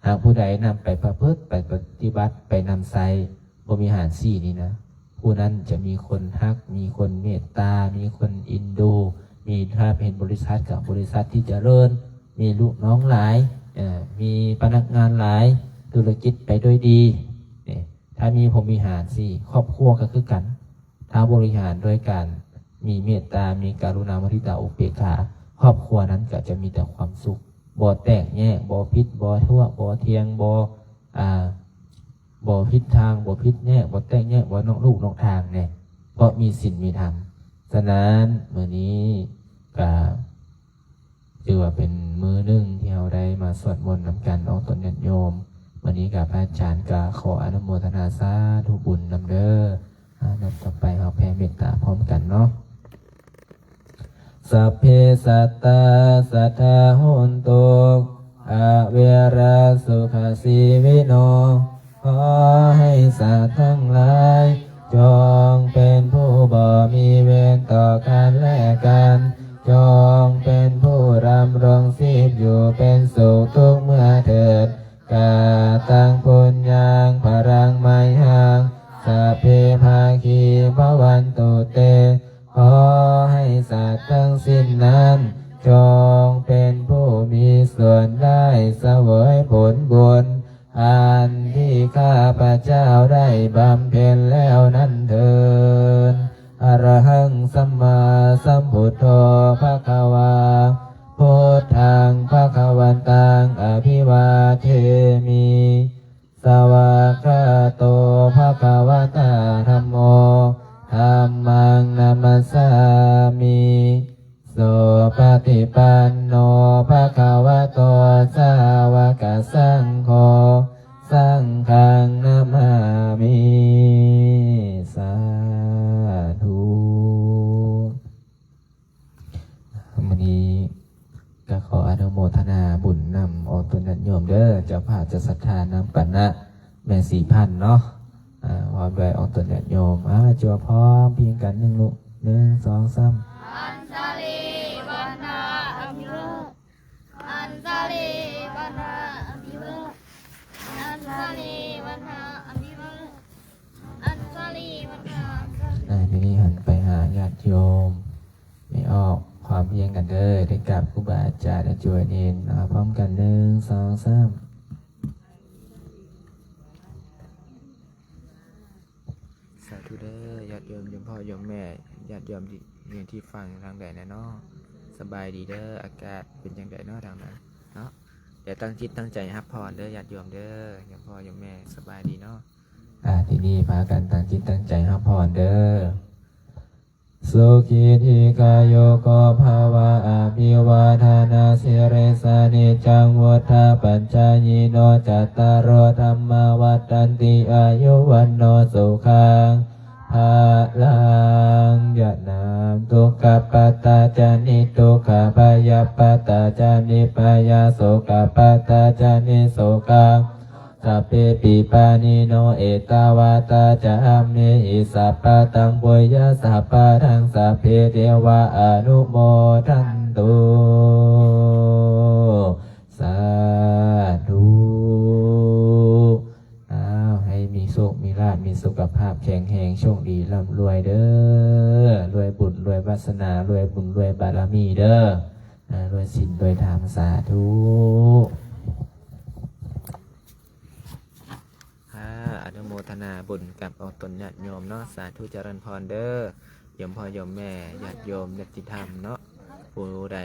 ຫາກຜູ້ໃດນຳໄປປະພຶດ ໄປປະຕິບັດ ໄປນຳໃຊ້ພົມວິຫານສີ່ນີ້ນະ ຜູ້ນັ້ນຈະມີຄົນຮັກ ມີຄົນເມດຕາ ມີຄົນເອັນດູ ມີ ຖ້າເປັນບໍລິສັດ ກໍບໍລິສັດທີ່ຈະເລີນ ມີລູກນ້ອງຫຼາຍ ເອີ ມີພະນັກງານຫຼາຍ ທຸລະກິດໄປດ້ວຍດີ. ນີ້ ຖ້າມີພົມວິຫານສີ່ ຄອບຄົວກໍຄືກັນ ຖ້າບໍລິຫານດ້ວຍການມີເມດຕາ ມີກະລຸນາ ມຸທິຕາ ອຸເບກຂາ ຄອບຄົວນັ້ນກໍຈະມີແຕ່ຄວາມສຸກ ບໍ່ແຕກແຍກ ບໍ່ຜິດ ບໍ່ຕົວະ ບໍ່ຖຽງ ບໍ່ ອາ ບໍ່ຜິດທາງ ບໍ່ຜິດແຍກ ບໍ່ແຕກແຍກ ບໍ່ນອກລູກນອກທາງແນ່ ເພາະມີສິນມີທຳ. ສະນັ້ນ ມື້ນີ້ກະ ຖືວ່າເປັນມື້ໜຶ່ງທີ່ເຮົາໄດ້ມາສວດມົນນຳກັນ ອອກຕົນຍາດໂຍມ. ມື້ນີ້ກະພະອາຈານກະຂໍອະນຸໂມທະນາສາທຸບຸນນຳເດີ. ອາ ນັບຕໍ່ໄປເຮົາແຜ່ເມດຕາພ້ອມກັນເນາະ. Sabbe sattā sadā hontu, averā sukhā jīvino. ຂໍໃຫ້ສັດທັງຫຼາຍ ຈົ່ງເປັນຜູ້ບໍ່ມີເວນຕໍ່ກັນແລະກັນ, ຈົ່ງເປັນຜູ້ດຳລົງຊີບຢູ່ເປັນສຸກທຸກເມື່ອເທີດ. Kataṃ puññaṃ balaṃ mayhaṃ, sabbe bhāgī bhavantu te. ຂໍໃຫ້ສັດທັງສິ້ນນັ້ນ ຈົ່ງເປັນຜູ້ມີສ່ວນໄດ້ສະເຫວີຍຜົນບຸນ ອັນທີ່ຂ້າພະເຈົ້າໄດ້ບຳເພັນແລ້ວນັ້ນເທີນ. Arahaṃ sammāsambuddho bhagavā, buddhaṃ bhagavantaṃ abhivādemi. Svākkhāto bhagavatā dhammo, dhammaṃ namassāmi. Supaṭipanno bhagavato sāvakasaṅgho, saṅghaṃ namāmi. Sādhu. ມື້ນີ້ກໍຂໍອະນຸໂມທະນາບຸນນຳອອກຕົນຍາດໂຍມເດີ. ເຈົ້າພາບເຈົ້າສັດທານຳປານະແມ່ສີພັນເນາະ ອາ ພ້ອມດ້ວຍອອກຕົນຍາດໂຍມ. ອາ ຈົວພ້ອມພຽງກັນໜຶ່ງລູກ ໜຶ່ງ ສອງ ສາມ. Añjalivaṇṇaṃ abhivā- Añjalivaṇṇaṃ abhivā- Añjalivaṇṇaṃ abhivā- Añjalivaṇṇaṃ abhivā- ອາ ທີນີ້ຫັນໄປຫາຍາດໂຍມ ແມ່ອອກ ພ້ອມພຽງກັນເດີ ໄດ້ກາບຄູບາອາຈານ ອາຈົວເນນ ອາ ພ້ອມກັນ ໜຶ່ງ ສອງ ສາມ. ສາທຸເດີ ຍາດໂຍມ ໂຍມພໍ່ໂຍມແມ່ ຍາດໂຍມທີ່ ທີ່ຟັງທາງໃດແນ່ເນາະ. ສະບາຍດີເດີ ອາກາດເປັນຈັ່ງໃດເນາະທາງນັ້ນເນາະ. ດຽວຕັ້ງຈິດຕັ້ງໃຈຮັບພອນເດີ ຍາດໂຍມເດີ ໂຍມພໍ່ໂຍມແມ່ ສະບາຍດີເນາະ. ອາ ທີນີ້ພາກັນຕັ້ງຈິດຕັ້ງໃຈຮັບພອນເດີ. ສຸຂີ ດີກາຍຸໂກ ພະວະ ອະພິວາທະນະສີລິສະ ນິຈຈັງ ວຸດທະປັດຈາຍິໂນ ຈັດຕາໂຣ ທຳມາ ວັດທັນຕິ ອາຍຸ ວັນໂນ ສຸຂັງ ພະລັງ ຍະຖາ ທຸກຂະປັດຕາ ຈະນິທຸກຂະ ພະຍາດປັດຕາ ຈະນິພະຍາດ ໂສກະປັດຕາ ຈະນິໂສກັງ ສັບເພ ປີ ປານິໂນ ເອຕາວັດຕາ ຈະ ທຳເມ ຫິ ສັບພະທັງ ປຸນຍະ ສັບພະທັງ ສັບເພ ເທວາ ອະນຸໂມທັນຕຸ ສາທຸ. ອ້າວ ໃຫ້ມີໂຊກມີລາບ ມີສຸຂະພາບແຂງແຮງ ໂຊກດີ ລ່ຳລວຍເດີ້ ລວຍບຸນ ລວຍວາສະໜາ ລວຍບຸນ ລວຍບາລະມີເດີ້ ອາ ລວຍສິນ ລວຍທານ ສາທຸ. ອາ ອະນຸໂມທະນາບຸນກັບອອກຕົນຍາດໂຍມເນາະ ສາທຸ ຈະເລີນພອນເດີ້ ໂຍມພໍ່ໂຍມແມ່ ຍາດໂຍມ ຍາດຕິທຳເນາະ ຜູ້ໃດ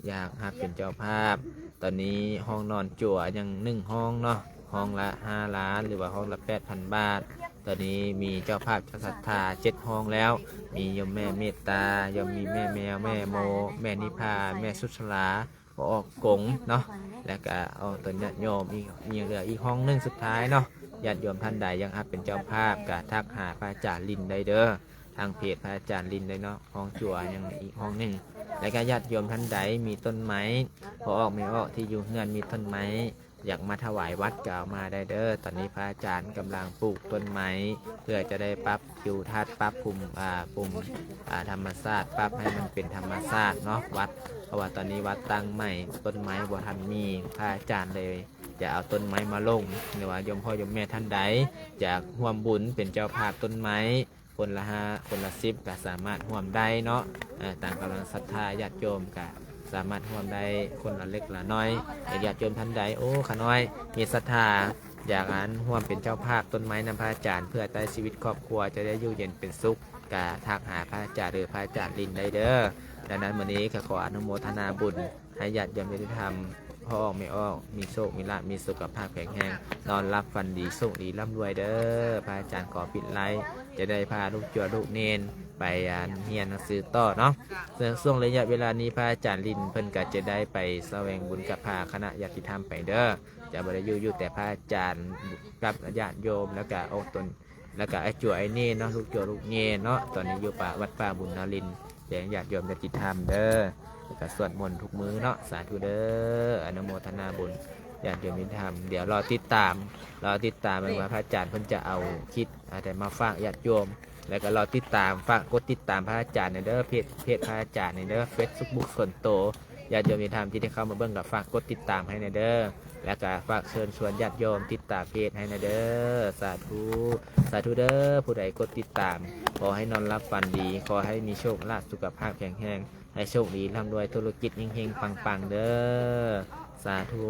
ຢາກຮັບເປັນເຈົ້າພາບ ຕອນນີ້ຫ້ອງນອນຈົວຍັງໜຶ່ງຫ້ອງເນາະ ຫ້ອງລະຫ້າລ້ານ ຫຼືວ່າຫ້ອງລະແປດພັນບາດ ຕອນນີ້ມີເຈົ້າພາບເຈົ້າສັດທາເຈັດຫ້ອງແລ້ວ ມີໂຍມແມ່ເມດຕາ ໂຍມ ມີແມ່ແມວ ແມ່ໂມ ແມ່ນິພາ ແມ່ສຸດສະຫຼາ ພໍ່ອອກກົງເນາະ ແລ້ວກະອອກຕົນຍາດໂຍມ ອີກ ຍັງເຫຼືອອີກຫ້ອງໜຶ່ງສຸດທ້າຍເນາະ ຍາດໂຍມທ່ານໃດຢາກຮັບເປັນເຈົ້າພາບ ກະທັກຫາພະອາຈານລິນໄດ້ເດີ້ ທາງເພຈພະອາຈານລິນໄດ້ເນາະ ຫ້ອງຈົວຍັງອີກຫ້ອງໜຶ່ງ ແລ້ວກະຍາດໂຍມທ່ານໃດມີຕົ້ນໄມ້ ພໍ່ອອກແມ່ອອກທີ່ຢູ່ເຮືອນມີຕົ້ນໄມ້ ຢາກມາຖວາຍວັດກະເອົາມາໄດ້ເດີ້ ຕອນນີ້ພະອາຈານກຳລັງປູກຕົ້ນໄມ້ ເພື່ອຈະໄດ້ປັບທິວທັດ ປັບພູມ ອາ ພູມ ອາ ທຳມະຊາດ ປັບໃຫ້ມັນເປັນທຳມະຊາດເນາະ ວັດ ເພາະວ່າຕອນນີ້ວັດຕັ້ງໃໝ່ ຕົ້ນໄມ້ບໍ່ທັນມີ ພະອາຈານເລີຍຈະເອົາຕົ້ນໄມ້ມາລົງ ຫຼືວ່າໂຍມພໍ່ໂຍມແມ່ທ່ານໃດ ຢາກຮ່ວມບຸນເປັນເຈົ້າພາບຕົ້ນໄມ້ ຄົນລະຫ້າ ຄົນລະສິບ ກະສາມາດຮ່ວມໄດ້ເນາະ ເອີ ຕາມກຳລັງສັດທາຍາດໂຍມກະສາມາດຮ່ວມໄດ້ຄົນລະເລັກລະນ້ອຍ ແລະ ຍາດໂຍມທ່ານໃດ ໂອ້ ຂະນ້ອຍມີສັດທາ ຢາກອັນຮ່ວມເປັນເຈົ້າພາບຕົ້ນໄມ້ນຳພະອາຈານ ເພື່ອໃຊ້ຊີວິດຄອບຄົວຈະໄດ້ຢູ່ເຢັນເປັນສຸກ ກະທັກຫາພະອາຈານ ຫຼື ພະອາຈານລິນໄດ້ເດີ້ ດັ່ງນັ້ນ ມື້ນີ້ກະຂໍອະນຸໂມທະນາບຸນ ໃຫ້ຍາດໂຍມຍາດຕິທຳ ພໍ່ອອກແມ່ອອກ ມີໂຊກມີລາບ ມີສຸຂະພາບແຂງແຮງ ນອນຫຼັບຝັນດີ ໂຊກດີ ລ່ຳລວຍເດີ້ ພະອາຈານຂໍປິດໄລ ຈະໄດ້ພາລູກຈົວລູກເນນໄປ ອັນ ຮຽນໜັງສືຕໍ່ເນາະ ເຊິ່ງຊ່ວງໄລຍະເວລານີ້ ພະອາຈານລິນເພິ່ນກະຈະໄດ້ໄປສະແຫວງບຸນກັບພາຄະນະຍາດຕິທຳໄປເດີ້ ຈະບໍ່ໄດ້ຢູ່ ຢູ່ແຕ່ພະອາຈານກັບຍາດໂຍມ ແລ້ວກະອອກຕົນ ແລ້ວກະອ້າຍຈົວອ້າຍເນນເນາະ ລູກຈົວລູກເນນເນາະ ຕອນນີ້ຢູ່ປ່າ ວັດປ່າບຸນນາລິນ ແຈ້ງຍາດໂຍມຍາດຕິທຳເດີ້ ແລ້ວກະສວດມົນທຸກມື້ເນາະ ສາທຸເດີ້ ອະນຸໂມທະນາບຸນ ຍາດໂຍມຍາດຕິທຳ ດຽວລໍຕິດຕາມ ລໍຕິດຕາມເບິ່ງວ່າພະອາຈານເພິ່ນຈະເອົາຄລິບອັນໃດມາຝາກຍາດໂຍມ ແລ້ວກະລໍຕິດຕາມ ຝາກກົດຕິດຕາມພະອາຈານແດ່ເດີ້ ເພຈ ເພຈພະອາຈານນີ້ເດີ້ ເຟສບຸກສ່ວນໂຕ ຍາດໂຍມຍາດຕິທຳທີ່ໄດ້ເຂົ້າມາເບິ່ງກະຝາກກົດຕິດຕາມໃຫ້ແດ່ເດີ້ ແລ້ວກະຝາກເຊີນຊວນຍາດໂຍມຕິດຕາມເພຈໃຫ້ແດ່ເດີ້ ສາທຸ ສາທຸເດີ້ ຜູ້ໃດກົດຕິດຕາມ ຂໍໃຫ້ນອນຫຼັບຝັນດີ ຂໍໃຫ້ມີໂຊກລາບ ສຸຂະພາບແຂງແຮງ ໃຫ້ໂຊກດີ ລ່ຳລວຍ ທຸລະກິດເຮັງໆ ປັງໆ ເດີ້ ສາທຸ.